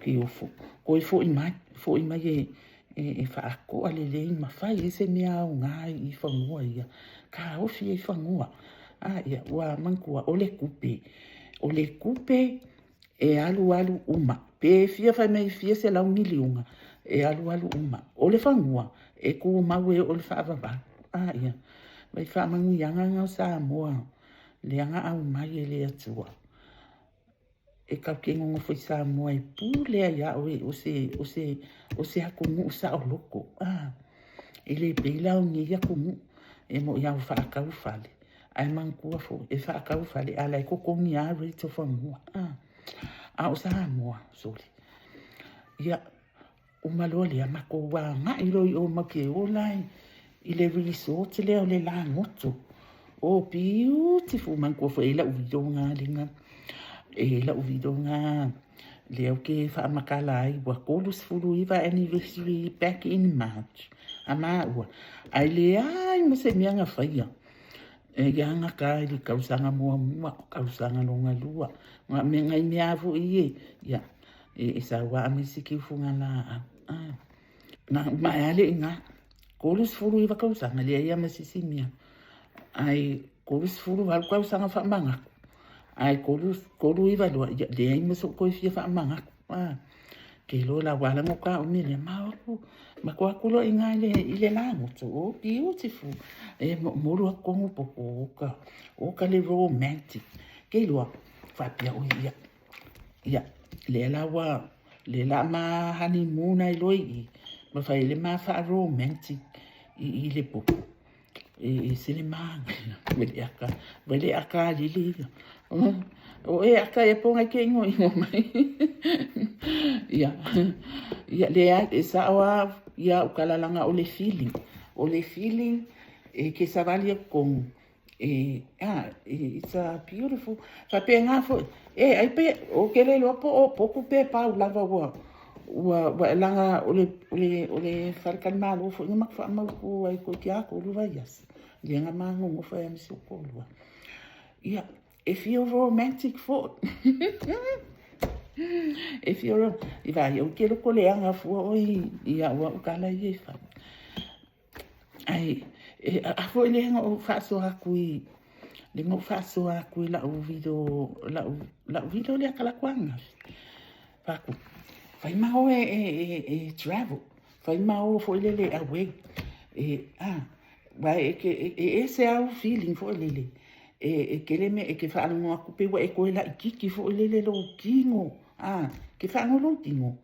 ke ofo, toe foi mai, foi mai e faatoa lelei ma fai ai se mea aoga i fanua ia, taofi ai fanua. A ia, ua manatua, o le tupe, o le tupe e alu alu uma, pe fia fai mai fia selau miliona, e alu alu uma. O le fanua, e tumau e oo i le faavavau. A ia, mai faamanuiaga na o Samoa, lea na aumai e le Atua. E tatou te nonofo i Samoa e pule ai ia oe o se atunuu saoloto. E le pei la o nei atunuu e moni lava ua faatau fale, ae manatua foi e faatau fale a o la e totogi lava rate o fanua. A o Samoa, sole, ia, Uma loa lea, matou agai loa i o matou te ola i le resort lea o le Lagoto. Oh, beautiful! Manatua foi e i ai lau video na lena, e i ai lau video na lea ou te faamatala ai, ua 39 anniversary back in March a maua, ae leai ma se mea na faia. E ia gata i le tausaga muamua, tausaga lona lua, nai mea lava foi ia, ia, E sau lava me isi kiufuga laau. Na uma ae lava le i ina. 39 tausaga, leai lava ma se isi mea. Ae 38 tausaga faamanatu. Ae 39 loa, ia leai ma sou toe fia faamanatu. Ke iloa la ua ala ona ka o mea lea, ma o aku, ma ko aku loa i ina i le lagoto, oh beautiful. E momolu aku konu popo o ka, o ka le romantic. Ke iloa, faapea oi ia, ia, lea la ua, lea la ma honeymoon ai loa i i, ma fai ai le ma faa-romantic i i le popo. E ese le manaia, vaai le aka, vaai le aka a lele ia. O e aka ea po o ngai ke igoigo mai. Ia, ia leai, e sao lava ia au tala leaga o le feeling. O le feeling e ke savali atu tonu, e, a, it's a beautiful, faapena foi, e ai pe, ou te le iloa po o potu pe pau lava ua, ua, ua leaga o le, o le, o le faletalimalo foi na matou faamautu ai toeitiiti lava 3 vaiaso, lea na ma nonofo ai ma si ou toalua. Ia, e feel romantic foi. E feel, i vaai, ou te loto leaga fua oe i au au tala ia e fai. Ae, e, a foi lea na ou faasoa atu i, lea na ou faasoa atu i lau video, lau, lau video lea talaatu ananafi. Fai atu, fai ma oe e, e, e travel, fai ma o foi lele away. E, a, aua e, e, e ese au feeling foi lele. E, e tele mea, e te faalogo atu pei ua e toe laitiiti foi lele lou tino. A, ke faalogo lou tino.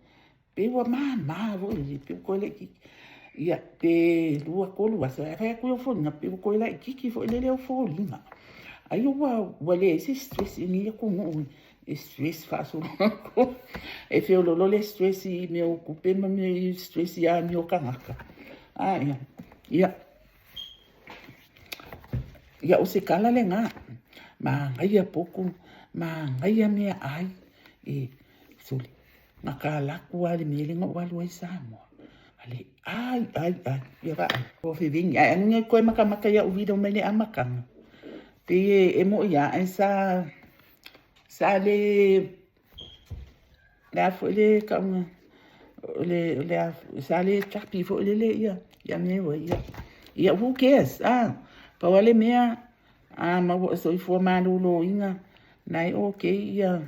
Pei ua māmā foi lele, pei ua toe laitiiti. Ia, pe 2, 3 aso, ae fai atu i ou foliga, pei ua toe laitiiti foi lele ou foliga. Ai ua, ua leai se stress i lenei atunuu e stress faasolo atu. E feololo le stress i mea o tupe ma mea i stress i amio tagata. A ia, ia, ia o se tala lena. Manaia potu, manaia meaai, e, sole. Na ka alu atu lava i le mea lea na ou alu ai i Samoa. Ale, ai, ai, ai, ia vaai. Ua veveni, ae anu nei koe matamata i au video mai le amataga. Pei e, e moi lava, ae sa, sa le, le a foi le tauga, o le, o le a, sa le tapi foi lele ia, ia mea ua ia. Ia, who cares, ah, pau lava le mea, a maua soifua maloloina, na e okay ia,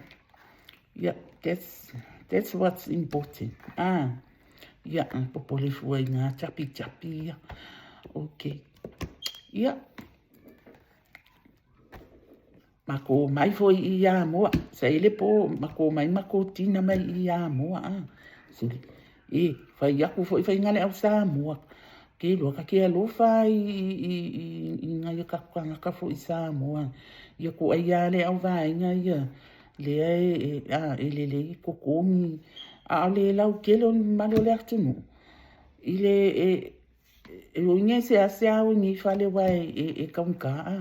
Ia, that's, that's what's important. Ah, ia, popole fua i ngā chapi chapi ia. Okay. Ia. Ma kō mai foi i Amoa. Sa i le pō, ma kō mai ma kō tina mai i Amoa. Ah. Suli. E, whai aku foi whai ngale au Samoa. Ke loa ka ke alofa i, i, i, i, i ngai a ka kangaka foi Samoa. Ia ko ai a le au vaenga ia. Lea e, e, a, e lelei totogi, ʻaʻole e laukele o le mamalu o le atunuu i le, e, e uiga e seasea au i nei fale aua e, e, e taugata a.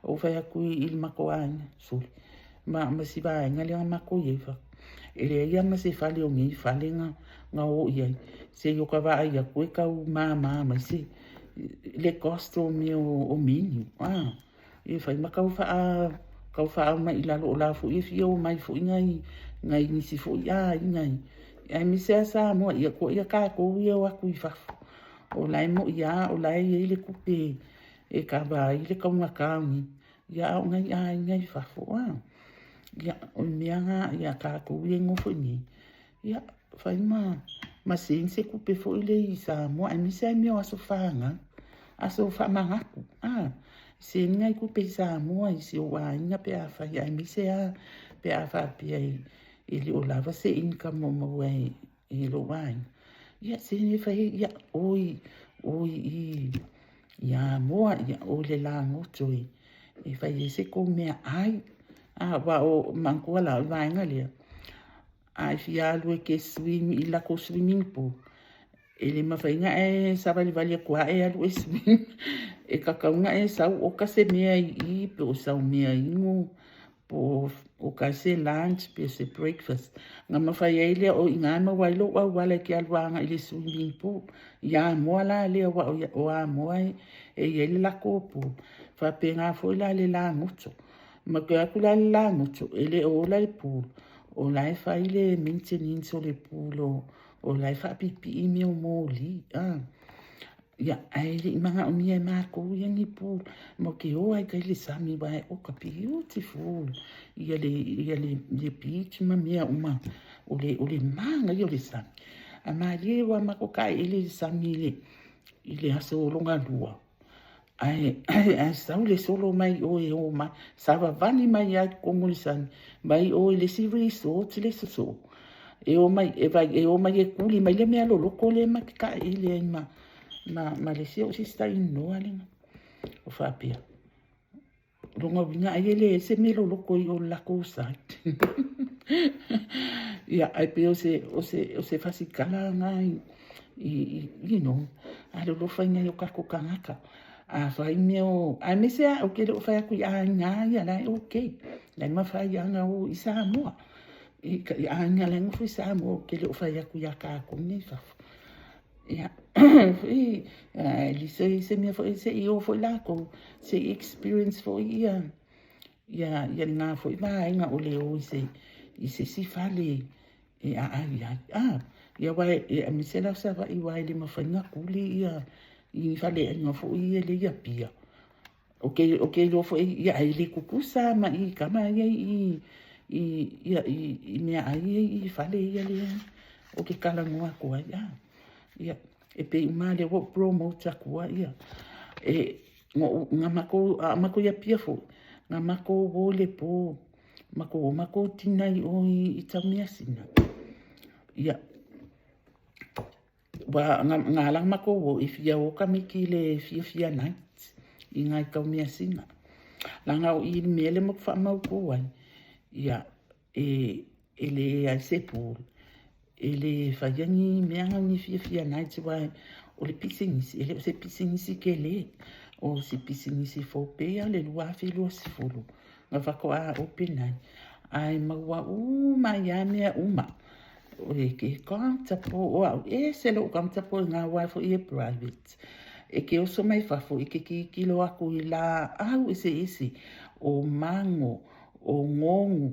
Ou fai atu i, i le matou aiga, sole, ma, ma si vaega lea na matou i ai, fai atu, e leai lava ma se fale o nei fale na, na o i ai, se i o ka vaai atu e tau māmā mai se, le cost o mea o, o menu, a. E fai ma kau whaa, kau whaau mai i lalo o la foi e fia o mai foi ngai, ngai nisi foi aiga i. Aemaise a Samoa, ia koa ia kākou ia o aku i fafo. O la e moi a, o la e iai le kupe e kava ai le kaugata o ni. Ia a o ngai aiga i fafo a. Ia, o le mea nga ia kākou ia e nofo i nei. Ia, fai ma, ma send se kupe foi lea i Samoa, aemaise lava i mea o aso fanau, aso faamanatu, a, send nai kupe i Samoa i si ou aiga pe afai, aemaise lava pe a faapea e, e le o lava se income o maua e, e lou aiga. Ia, send e fai ai, ia, o i, o i, i, i Amoa, ia, o i le lagoto e, e fai ai se kou meaai. A, aua o, manatua la, o le vaega lea, A e fia alu e ke swim i lako swimming pool, e le mafai ona e savalivali atu a e alu e swim. E tatau ona e sau oka se mea i i, pe o sau mea inu, po o ka se lunch, pe se breakfast. Na mafai ai lea o ina e maua ai lou auala e ke alu agai i le swimming pool. I Amoa la lea, aua o Amoa e i ai le lako pool. Faapena foi la le lagoto. Ma toe atu la le lagoto, e le o ola le pool, o la e fai le maintenance o le pool, o, o la e faapipii mea o moli, a. Ia, ae le i manaomia e makou ia ni pool, ma ou te o lava i tai i le sami aua o ka beautiful ia le, ia le, le beach ma mea uma, o le, o le manaia o le sami. Ae malie ua matou taeele i le sami i le, i le aso lona lua, ae, ae sau le solo mai o e o mai, savavali mai lava i totonu o le sami, mai o i le isi resort le sosoo, e omai, e, e omai e tuli mai le mea loloto lea ma te taeele ai ma, ma, ma le isi ou sister in law lena. O faapea, lona uiga ai e leai se mea loloto i o le latou side. Ia, ae pei o se, o se, o se fasikala na i, i, i, you know, alolofa i nai o tatou tagata. A fai mea o, aemaise lava, ou te le o fai atu i aiga ia la e okay. La e mafai lava ona o i Samoa. I, i aiga la e nofo i Samoa, ou te le o fai atu ia tatou nei i fafo. Ia, foi, e se, se mea foi, se i o foi latou, se i experience foi ia, ia, ia lena foi vaega o le o i se, i se isi fale e aai ai. Ah, ia aua e, aemaise la o Savaii aua e le mafai ona tuli ia i faleaiga foi ia lea i Apia. Ou te, ou te iloa foi, ia, e le tutusa ma i tama ia i, i, ia, i, i meaai ia i fale ia lea ou te talanoa atu ai. Ah, ia, e pei uma lea ua ou promote atua ia. E, no, na matou, a matou i Apia foi, na matou o i le pō, matou o matou tina i o i, i Taumeasina. Ia, Ua na ala matou o e fia o tamaiti i le fiafia night i nai taumeasina. Leaga o i i le mea lea matou faamautu ai, ia e, e leai se pool, e le faia ni mea na ni fiafia nights aua o le pisinisi, e le o se pisinisi tele, o se pisinisi fou pei lava o le 2020 na faatoa open ai, ae maua uma ai lava mea uma. O e ke comfortable, o au ese lou comfortable i ngā wā foi e private. E ke oso mai fafo i ke kikilo aku i lāʻau eseese, o mango, o ngongu,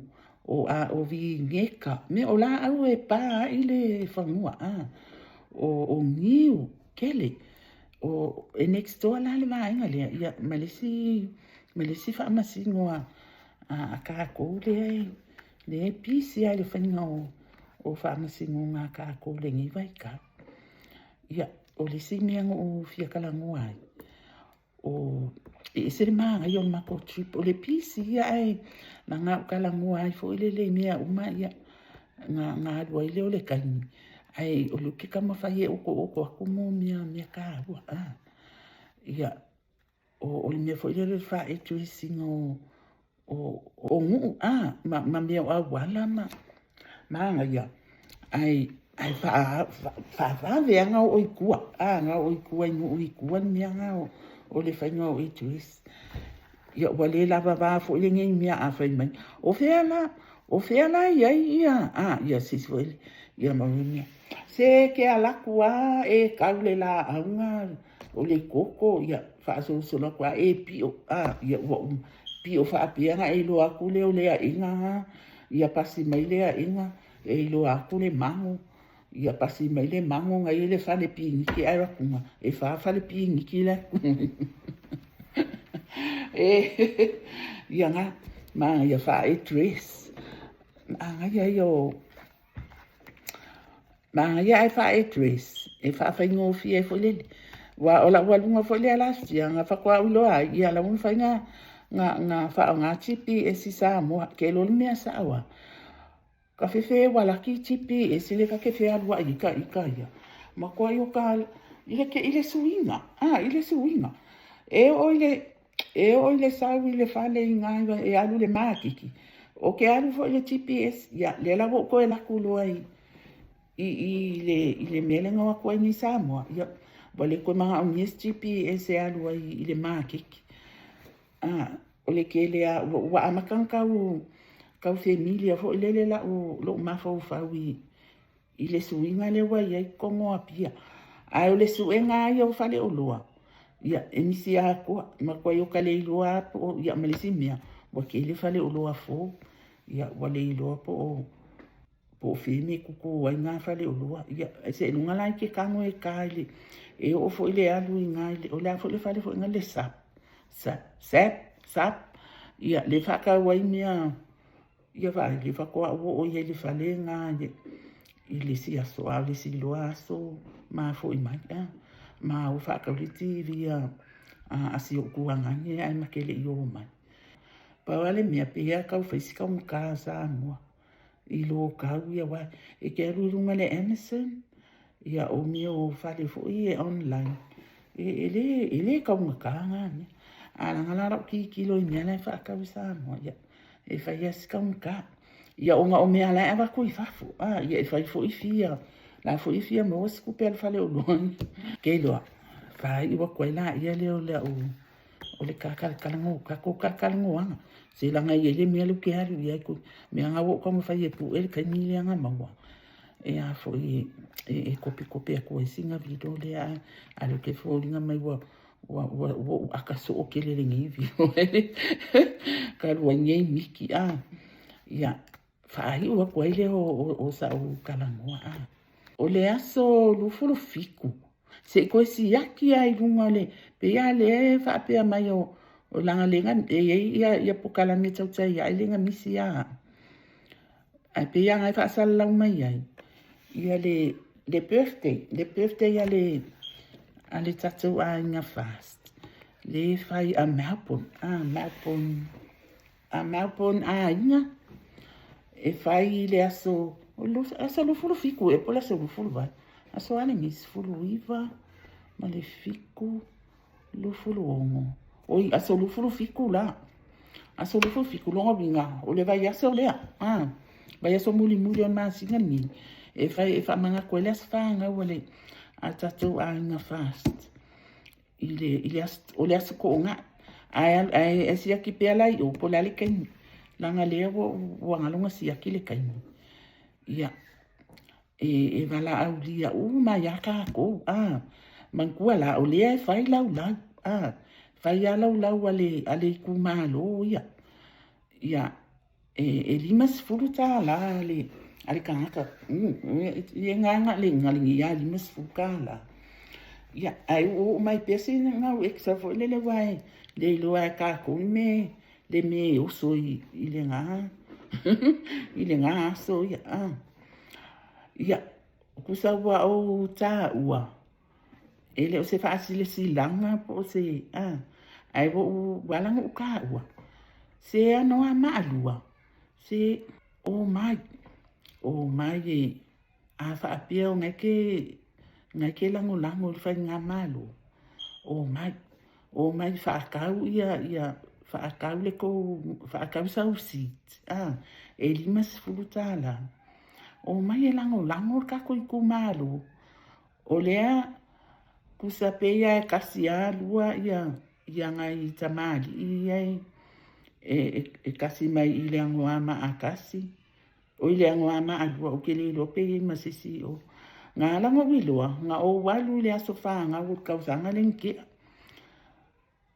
o a o vineka, mea o lāʻau e pā ai le fanua, a o, o niu, kele. O, e next door la le vaega lea, ia, ma le isi, ma le isi faamasino a, a, a kākou lea e, lea e pisi lava i le faiga o, o faamasinoga a kākou i lenei vaitau. Ia, o le isi mea na ou fia talanoa ai, o, e ese le manaia o le matou trip, o le pisi ia ae na ou talanoa ai foi lele i mea uma, ia, na, na alu ai lea o le taimi, ae o lea ou te taumafai e otooto atu mo mea, mea taua, a. Ia, o, o le mea foi lea o le faa-address ina o, o, o nuu, a, ma, ma mea o auala ma, manaia, ae, ae faa, faavave lava ona oo i tua, a, na oo i tua i nuu i tua le mea na o, o le faiga o address. Ia ua le lavava foi lenei mea a fai mai, o fea la, o fea la i ai ia, a, ia sisi foi le, ia ma mea. Se ke ala atu lava e kau le laau na o le koko, ia faasolosolo atu lava e pio, a, ia ua uma. Pio faapea ona e iloa atu lea o le aʻiga na, ia pasi mai le aʻiga, e iloa atu le mago, ia pasi mai le mago na i le fale piniki ae atu na, e fa fale piniki la e ia na, ma ia fa e dress. Manaia ia o Manaia ae faa-address e faafaigofie ai foi lele. Aua o lau aluga foi lea last year na faatoa ou iloa ai, ia la ua mafai na, na, na faaaoga GPS i Samoa. Ke iloa le mea sao lava. Ka fefe ua laki GPS le ka te fealuai i ka ika ia. Matua i o ka, i le, i le suiga, a, i le suiga. E oo i le, E oo i le sau i le fale i gaiva e alu i le makiki, o ke alu foi i le GPS, ia, lea la ua ou toe alu atu loa i, i, i, le, i le mea lea na o atu ai nei Samoa, ia, ua le toe manaomia se GPS e alu ai i le makiki. A, o le tele lava, ua, ua amata ona tau, tau familiar foi lele la'u, lo'u mafaufau i, i le suiga lea ua i ai totonu o Apia. Ae o le suega lava ia o faleoloa, ia, e misi atoa, matuai o ka le iloa lava po o, ia ma le isi mea, ua tele faleoloa fou, ia, ua le iloa po o, Po o fea mea e toto ai na faleoloa. Ia, seiloga la e te tago e ta i le, e oo foi le alu i ina i le, o le a foi le fale foi lena le Sap, Sap, Sap, Sap, ia, le faatau ai mea, ia vaai, le faatoa ou oo ai i le fale lena i le isi aso, a o le isi loa aso ma foi mai, a, ma o faatau le TV a si ou tuagane ae ma te le i o mai. Pau lava le mea, pei lava tau fai si taugata o Samoa i lo tau ia, aua e te alu i luga o le Amazon, ia o mea o fale foi ia online, e le taugata na mea. A leaga la lau tilotilo i mea la e faatau i Samoa, ia e fai lava si taugata. Ia ona o mea la e avatu i fafo, a, ia e fai foi fia, la foi e fia maua se tupe a le faleoloa. Ke iloa, faaiu atu ai laia lea o le au o le tatou talatalanoaga. Se leaga e i ai le mea lea ou te alu i ai, mea na ua ou taumafai e pue le taimi lea na maua e a foi e kopikopi atu ai sina video lea, a o lea ou te foliga mai ua ou aka soo tele i lenei video talu ai nei miki a. Ia, faaiu atu ai lea o sau talanoa a. O le aso 27, se i toe siaki lava i luga o le, pei lava lea e faapea mai o leaga lea e i ai ia polokalame tautai ae lea na misi ia au. Ae pei lava na e faasalalau mai ai ia le birthday, le birthday a le tatou aiga Fast, le fai a Melbourne, a Melbourne, a Melbourne aiga, e fai i le aso, aso 27 ea po o le aso 28, aso a lenei, 19 ma le 7, 26, oi, aso 27 la, aso 27, lona uiga, o le vaiaso lea, a, vaiaso mulimuli o le masina lenei, e fai e faamanatu ai le aso fanau a le a tatou aiga Fast i le aso, o le aso Toonai. Ae siaki pea la i o po o le a le taimi, leaga lea ua galo ona siaki le taimi. Ia, e valaaulia uma ai lava tatou, a. Manatua la, o lea e fai laulau, a, fai lava laulau a le itumalo ia. Ia, e $50 a le tagata, e na o le $50. Ia, ae uu mai pea sina gau extra foi lele aua e le iloa lava e tatou le mea le mea e oso i lena i lena aso ia. Ia, tusa ua ou taua, e le o se faasilasilaga po o se, ae ua ou ala ona ou taua, se anoa maalua, se omai, omai e, a faapea o na e te lagolago i le faigamalo, omai, omai faatau ia, faatau le tou, faatau sau seat, a, e $50. Omai e lagolago le tatou itumalo. O lea, tusa pei lava e tasi lava lua ia nai tamalii ia e tasi mai i le Anoamaa 1, oi le Anoamaa 2, ou te le iloa pe i ai ma se isi o. Na ala ona ou iloa, na ou alu i le aso fanau o le tausaga lea na tea.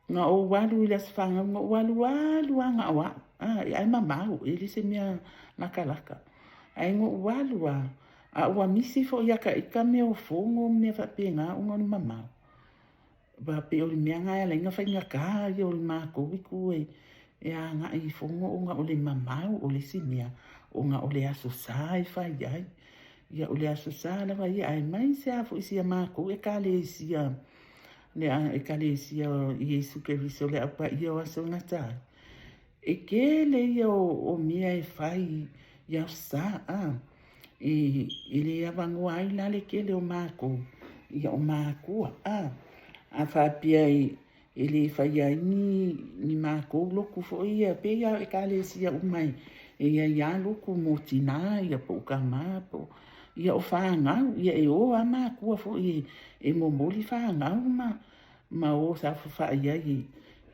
Na ou alu i le aso fanau, na ou alu alu lava na o au, ae mamao, e le se mea latalata. Ae na ou alu lava, a ua misi foi ia ta ita mea o fono ma mea faapena ona o le mamao. Aua pei o le mea lena e ala ai ona faigata ia o le matou itu e agai i fono ona o le mamao o le isi mea, ona o le aso Sa e fai ai. Ia o le aso Sa lava ia, aemaise lava foi si a matou Ekalesia, le Ekalesia o Iesu Keriso o le Au Paia o Aso e Gata Ai. E tele ia o mea e fai i aso Sa, a, e le avanoa ai la le tele o matou, ia o matua, a, a faapea e le faia ai ni matou lotu foi ia, pei lava o Ekalesia uma e i ai lava lotu mo tina ia po o tama po o, ia o fanau, ia e o lava matua foi e momoli fanau ma o saofafai ai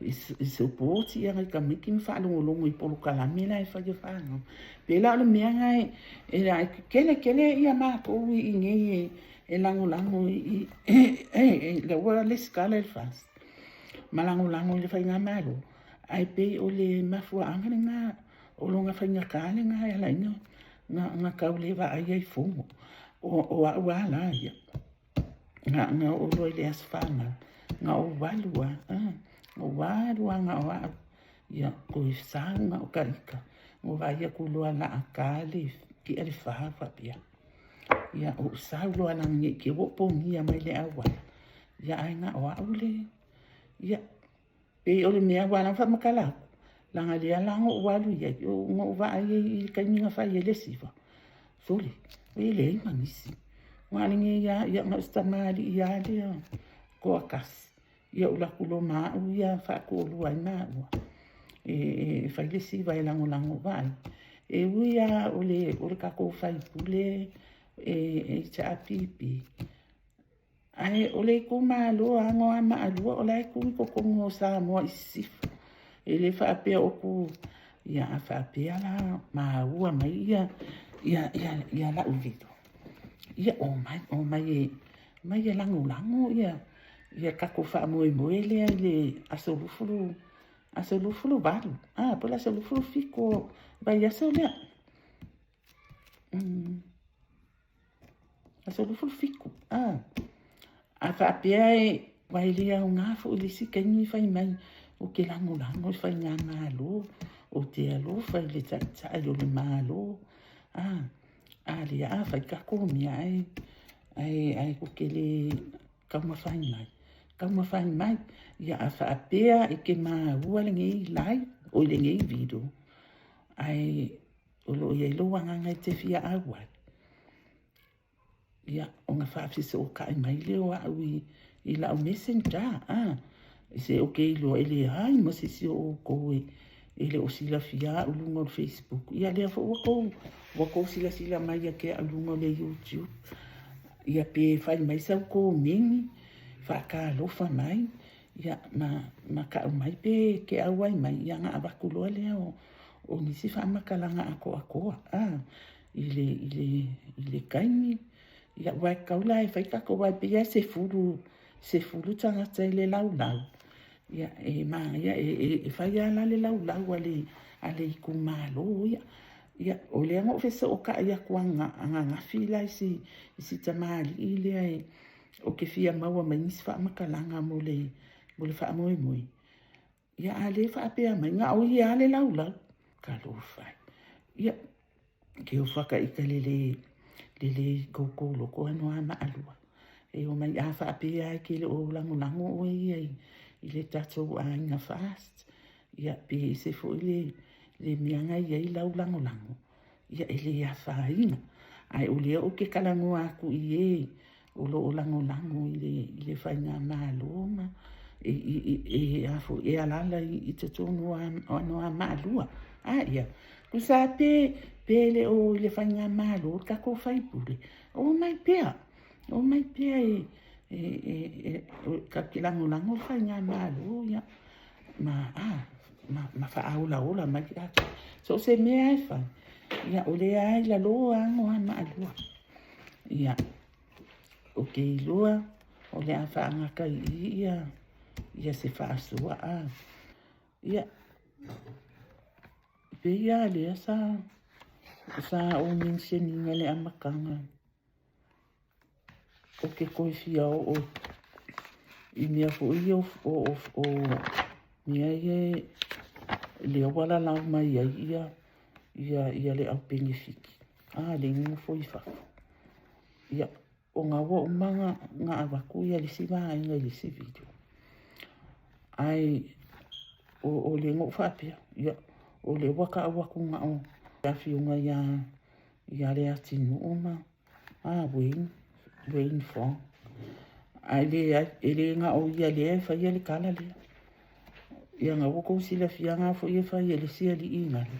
e support ia nai tamaiti ma faalogologo i polokalame la e fai e fanau. Pei la o le mea lena e tele tele ia matou i inei e lagolago i lea ua lesitala i le FAST ma lagolago i le faigamalo, ae pei o le mafuaaga lena o lona faigata lena e ala ai ona Na, na tau le vaai ai fono. O, o au a la ia. Na, na oo loa i le aso fanau, na ou alu lava, na ou alu lava na o au, ia, toe sau na o ta ita. Na ou vaai atu loa o le a ta le, ti'a le fa faapea. Ia, ou sau loa leaga ne i te i ua ou pogia mai le auala, ia ae na o au le, ia, pei o le mea ua ala ona faamatala atu, leaga lea la na ou alu i ai, na ou vaai i ai i le taimi na fai ai le siva, sole, e leai ma nisi. Na o lenei lava, ia na o si tamalii lava lea e toatasi, ia ou alu atu loa ma au ia faatoalua ai maua e fai le siva e lagolago. Vaai, e ui lava o le tatou sui usufono e HRPP, Ae o le itumalo lava Anoamaa 2 o la e tu i totonu o Samoa i Sisifo. E le faapea o tu, ia a faapea la maua mai ia ia ia ia lau video, ia omai, omai e omai e lagolago ia ia tatou faamoemoe lea i le aso 20, aso 28, a po o le aso 27 o vaiaso lea. Aso 27, a. A faapea e, aua e le aoga foi i le isi taimi fai mai ou te lagolago i le faigamalo, ou te alofa i le taitai o le Malo, a. A lea a fai tatou mea ae, ae, ae tou te le taumafai mai, taumafai mai. Ia a faapea e te maua lenei live, oi lenei video, ae o lo o i ai lou agaga e te fia auai, ia, ona faafesootai mai lea o au i lau messenger, a, se ou te iloa e leai ma se isi o outou e le o silafia au i luga o le Facebook. Ia lea foi ua tou, ua tou silasila mai ia te au i luga o le YouTube. Ia pe fai mai sau komeni, faatalofa mai, ia ma, ma tau mai pe te auai mai, ia ona avatu loa lea o, o nisi faamatalaga atoatoa a, i le, i le, i le taimi, ia aua e tatau la e fai tatou aua e pei lava e sefulu, sefulu tagata i le laulau, ia e manaia, e fai lava la le laulau a le, a le itumalo ia. Ia, o lea na ou fesootai atu ananafi la i si, i si tamalii lea e, ou te fia maua mai nisi faamatalaga mo le, mo le faamoemoe. Ia a lea e faapea mai, na o ia lava le laulau. Talofa e. Ia, ke o whakaita le le, le le i koukou loko ano a maalua. E o mai a whaapea ai ke le o lagolago oe ia i, i le tatou aiga fast. Ia, pe ese foi le, le mea na i ai lau lagolago. Ia, e le afaina. Ae o lea ou te talanoa atu i e o lo o lagolago i le, i le faigamalo ma e, e, e, a foi, e alaala i, i totonu o Anoamaa 2. A ia, tusa pe, pe le o i le faigamalo le tatou faipule, omai pea, omai pea e, e, e, e, tatou te lagolago le faigamalo, ia, ma, a, ma, ma faaolaola mai tatou. So o se mea e fai, ia, o lea lava i lalo a Anoamaa 2. Ia, ou te iloa o le a faagata i i ia, ia se faasoa a. Ia, pei lava lea sa, sa ou mention ina le amataga, ou te toe fia oo i mea foi ia o, o, o mea ia lea ua lalau mai ai ia, ia, ia le au penefiti. A, le nofo i fafo. Ia, ona ua uma na, na avatu ia le isi vaega i le isi video. Ae, o, o le na ou faapea, ia, o le ua tau atu na o le afioga ia, ia Leatinuu ma, a, Wayne, Wayne Fong. Ae leai, e le na o ia lea e faia le tala lea. Ia na ua tou silafia na foi e fai e le isi alii galu.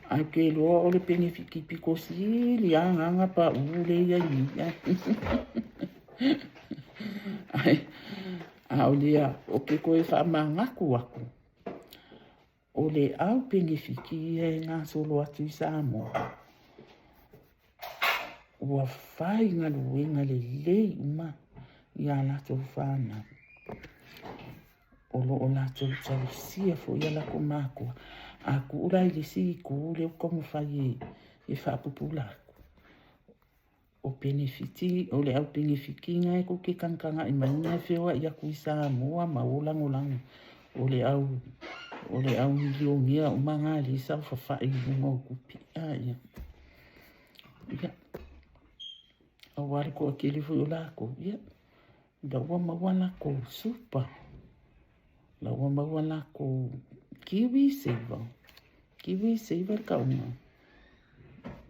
Ae ou te iloa o le penefiti pito sili lava na na paʻu lea i ai nei. Ae, a o lea, ou te toe faamanatu atu, o le au penefiti ia e gasolo atu i Samoa, ua fai galuega lelei uma i a latou fanau. O lo o latou tausia foi a latou matua. A tuu la i le isi itu lea ua taumafai e, e faapupula atu. O penefiti, o le au penefiti na e tou te tagatagai mai na e feoai atu i Samoa ma o lagolago o le au o le au milionea uma na lea e saofafai i luga o tupe. A ia. Ia. Aua le toatele foi o latou, ia, la ua maua latou super, la ua maua latou kiwi saver, kiwi saver le tauga.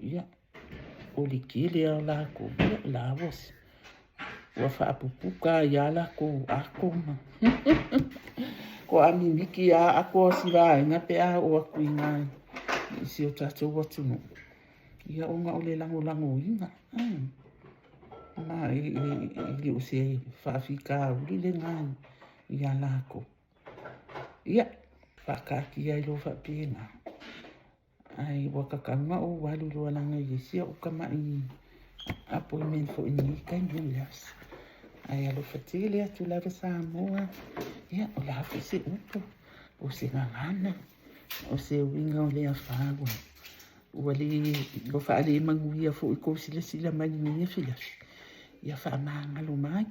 Ia, o le tele lava o latou, ia, la ua, ua faapupuka ai lava latou ato ma toa mimiti lava ato o si vaega pe a oo atu i ina i si o tatou atunuu, ia ona o le lagolagoina. Ma e le o se faafitauli lena ia latou. Ia, faataatia ai loa faapena. Ae ua tatau ona ou alu loa leaga e i ai si au tamai appointment foi i lenei taimi o le aso. Ae alofa tele atu lava Samoa. Ia, o le a foi se upu, o se gagana, o se uiga o le afa ua, ua le, ua faalemanuia foi i tou silasila mai i lenei afiafi. Ia faamagalo mai.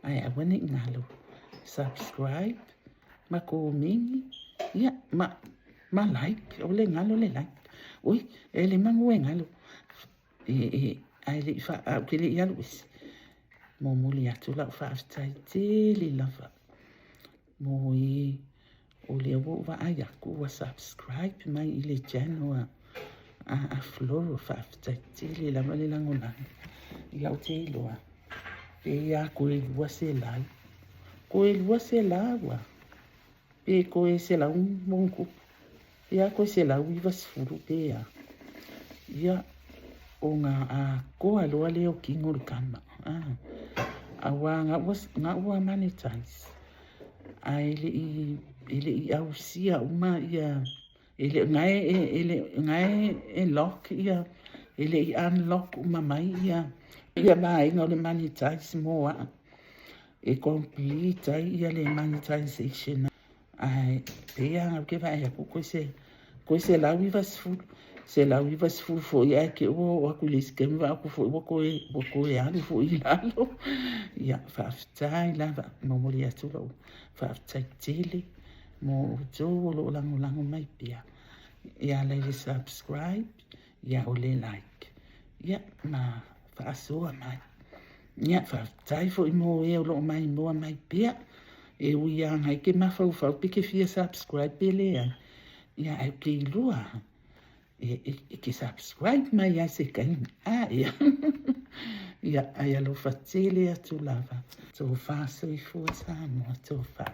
Ae aua ne i galo, subscribe ma komeni, ia, ma, ma like, o le galo le like. Oi, e le manu e galo. E, e, ae le i fa, a ou te le i alu ese. Momoli atu lau faafetai tele lava mo e o lea ua ou vaai atu ua subscribe mai i le channel a a, a Flora. Faafetai tele lava le lagolago. Ia ou te iloa pe ia koe 200, koe 200 ua pe koe 100 ma ona tupu, pe a koe 190 pe a. Ia, ona atoa loa lea o kino o le tama. Ah, aua na ua, na ua monetize, ae le i, e le i ausia uma ia, e le, na e, e, le, na e, e lock ia, e le i unlock uma mai ia, ia vaega o le monetize mo au. E complete ai ia le monetization. Ae pei lava ou te vaai atu koe se koe 190, 190 foi ae te ua oo atu i le isi taimi vaai atu foi ua toe ua toe alu foi i lalo. Ia, faafetai lava, momoli atu lou faafetai tele mo outou o lo o lagolago mai pea. E ala i le subscribe, ia o le like, ia ma faasoa mai. Ia, faafetai foi mo e o lo o maimoa mai pea. E ui lava na e te mafaufau pe te fia subscribe pe leai, ia ae ou te iloa lava e, e, e te subscribe mai lava se taimi. A, ia. Ia, ae alofa tele atu lava. Tofa soifua Samoa, tofa.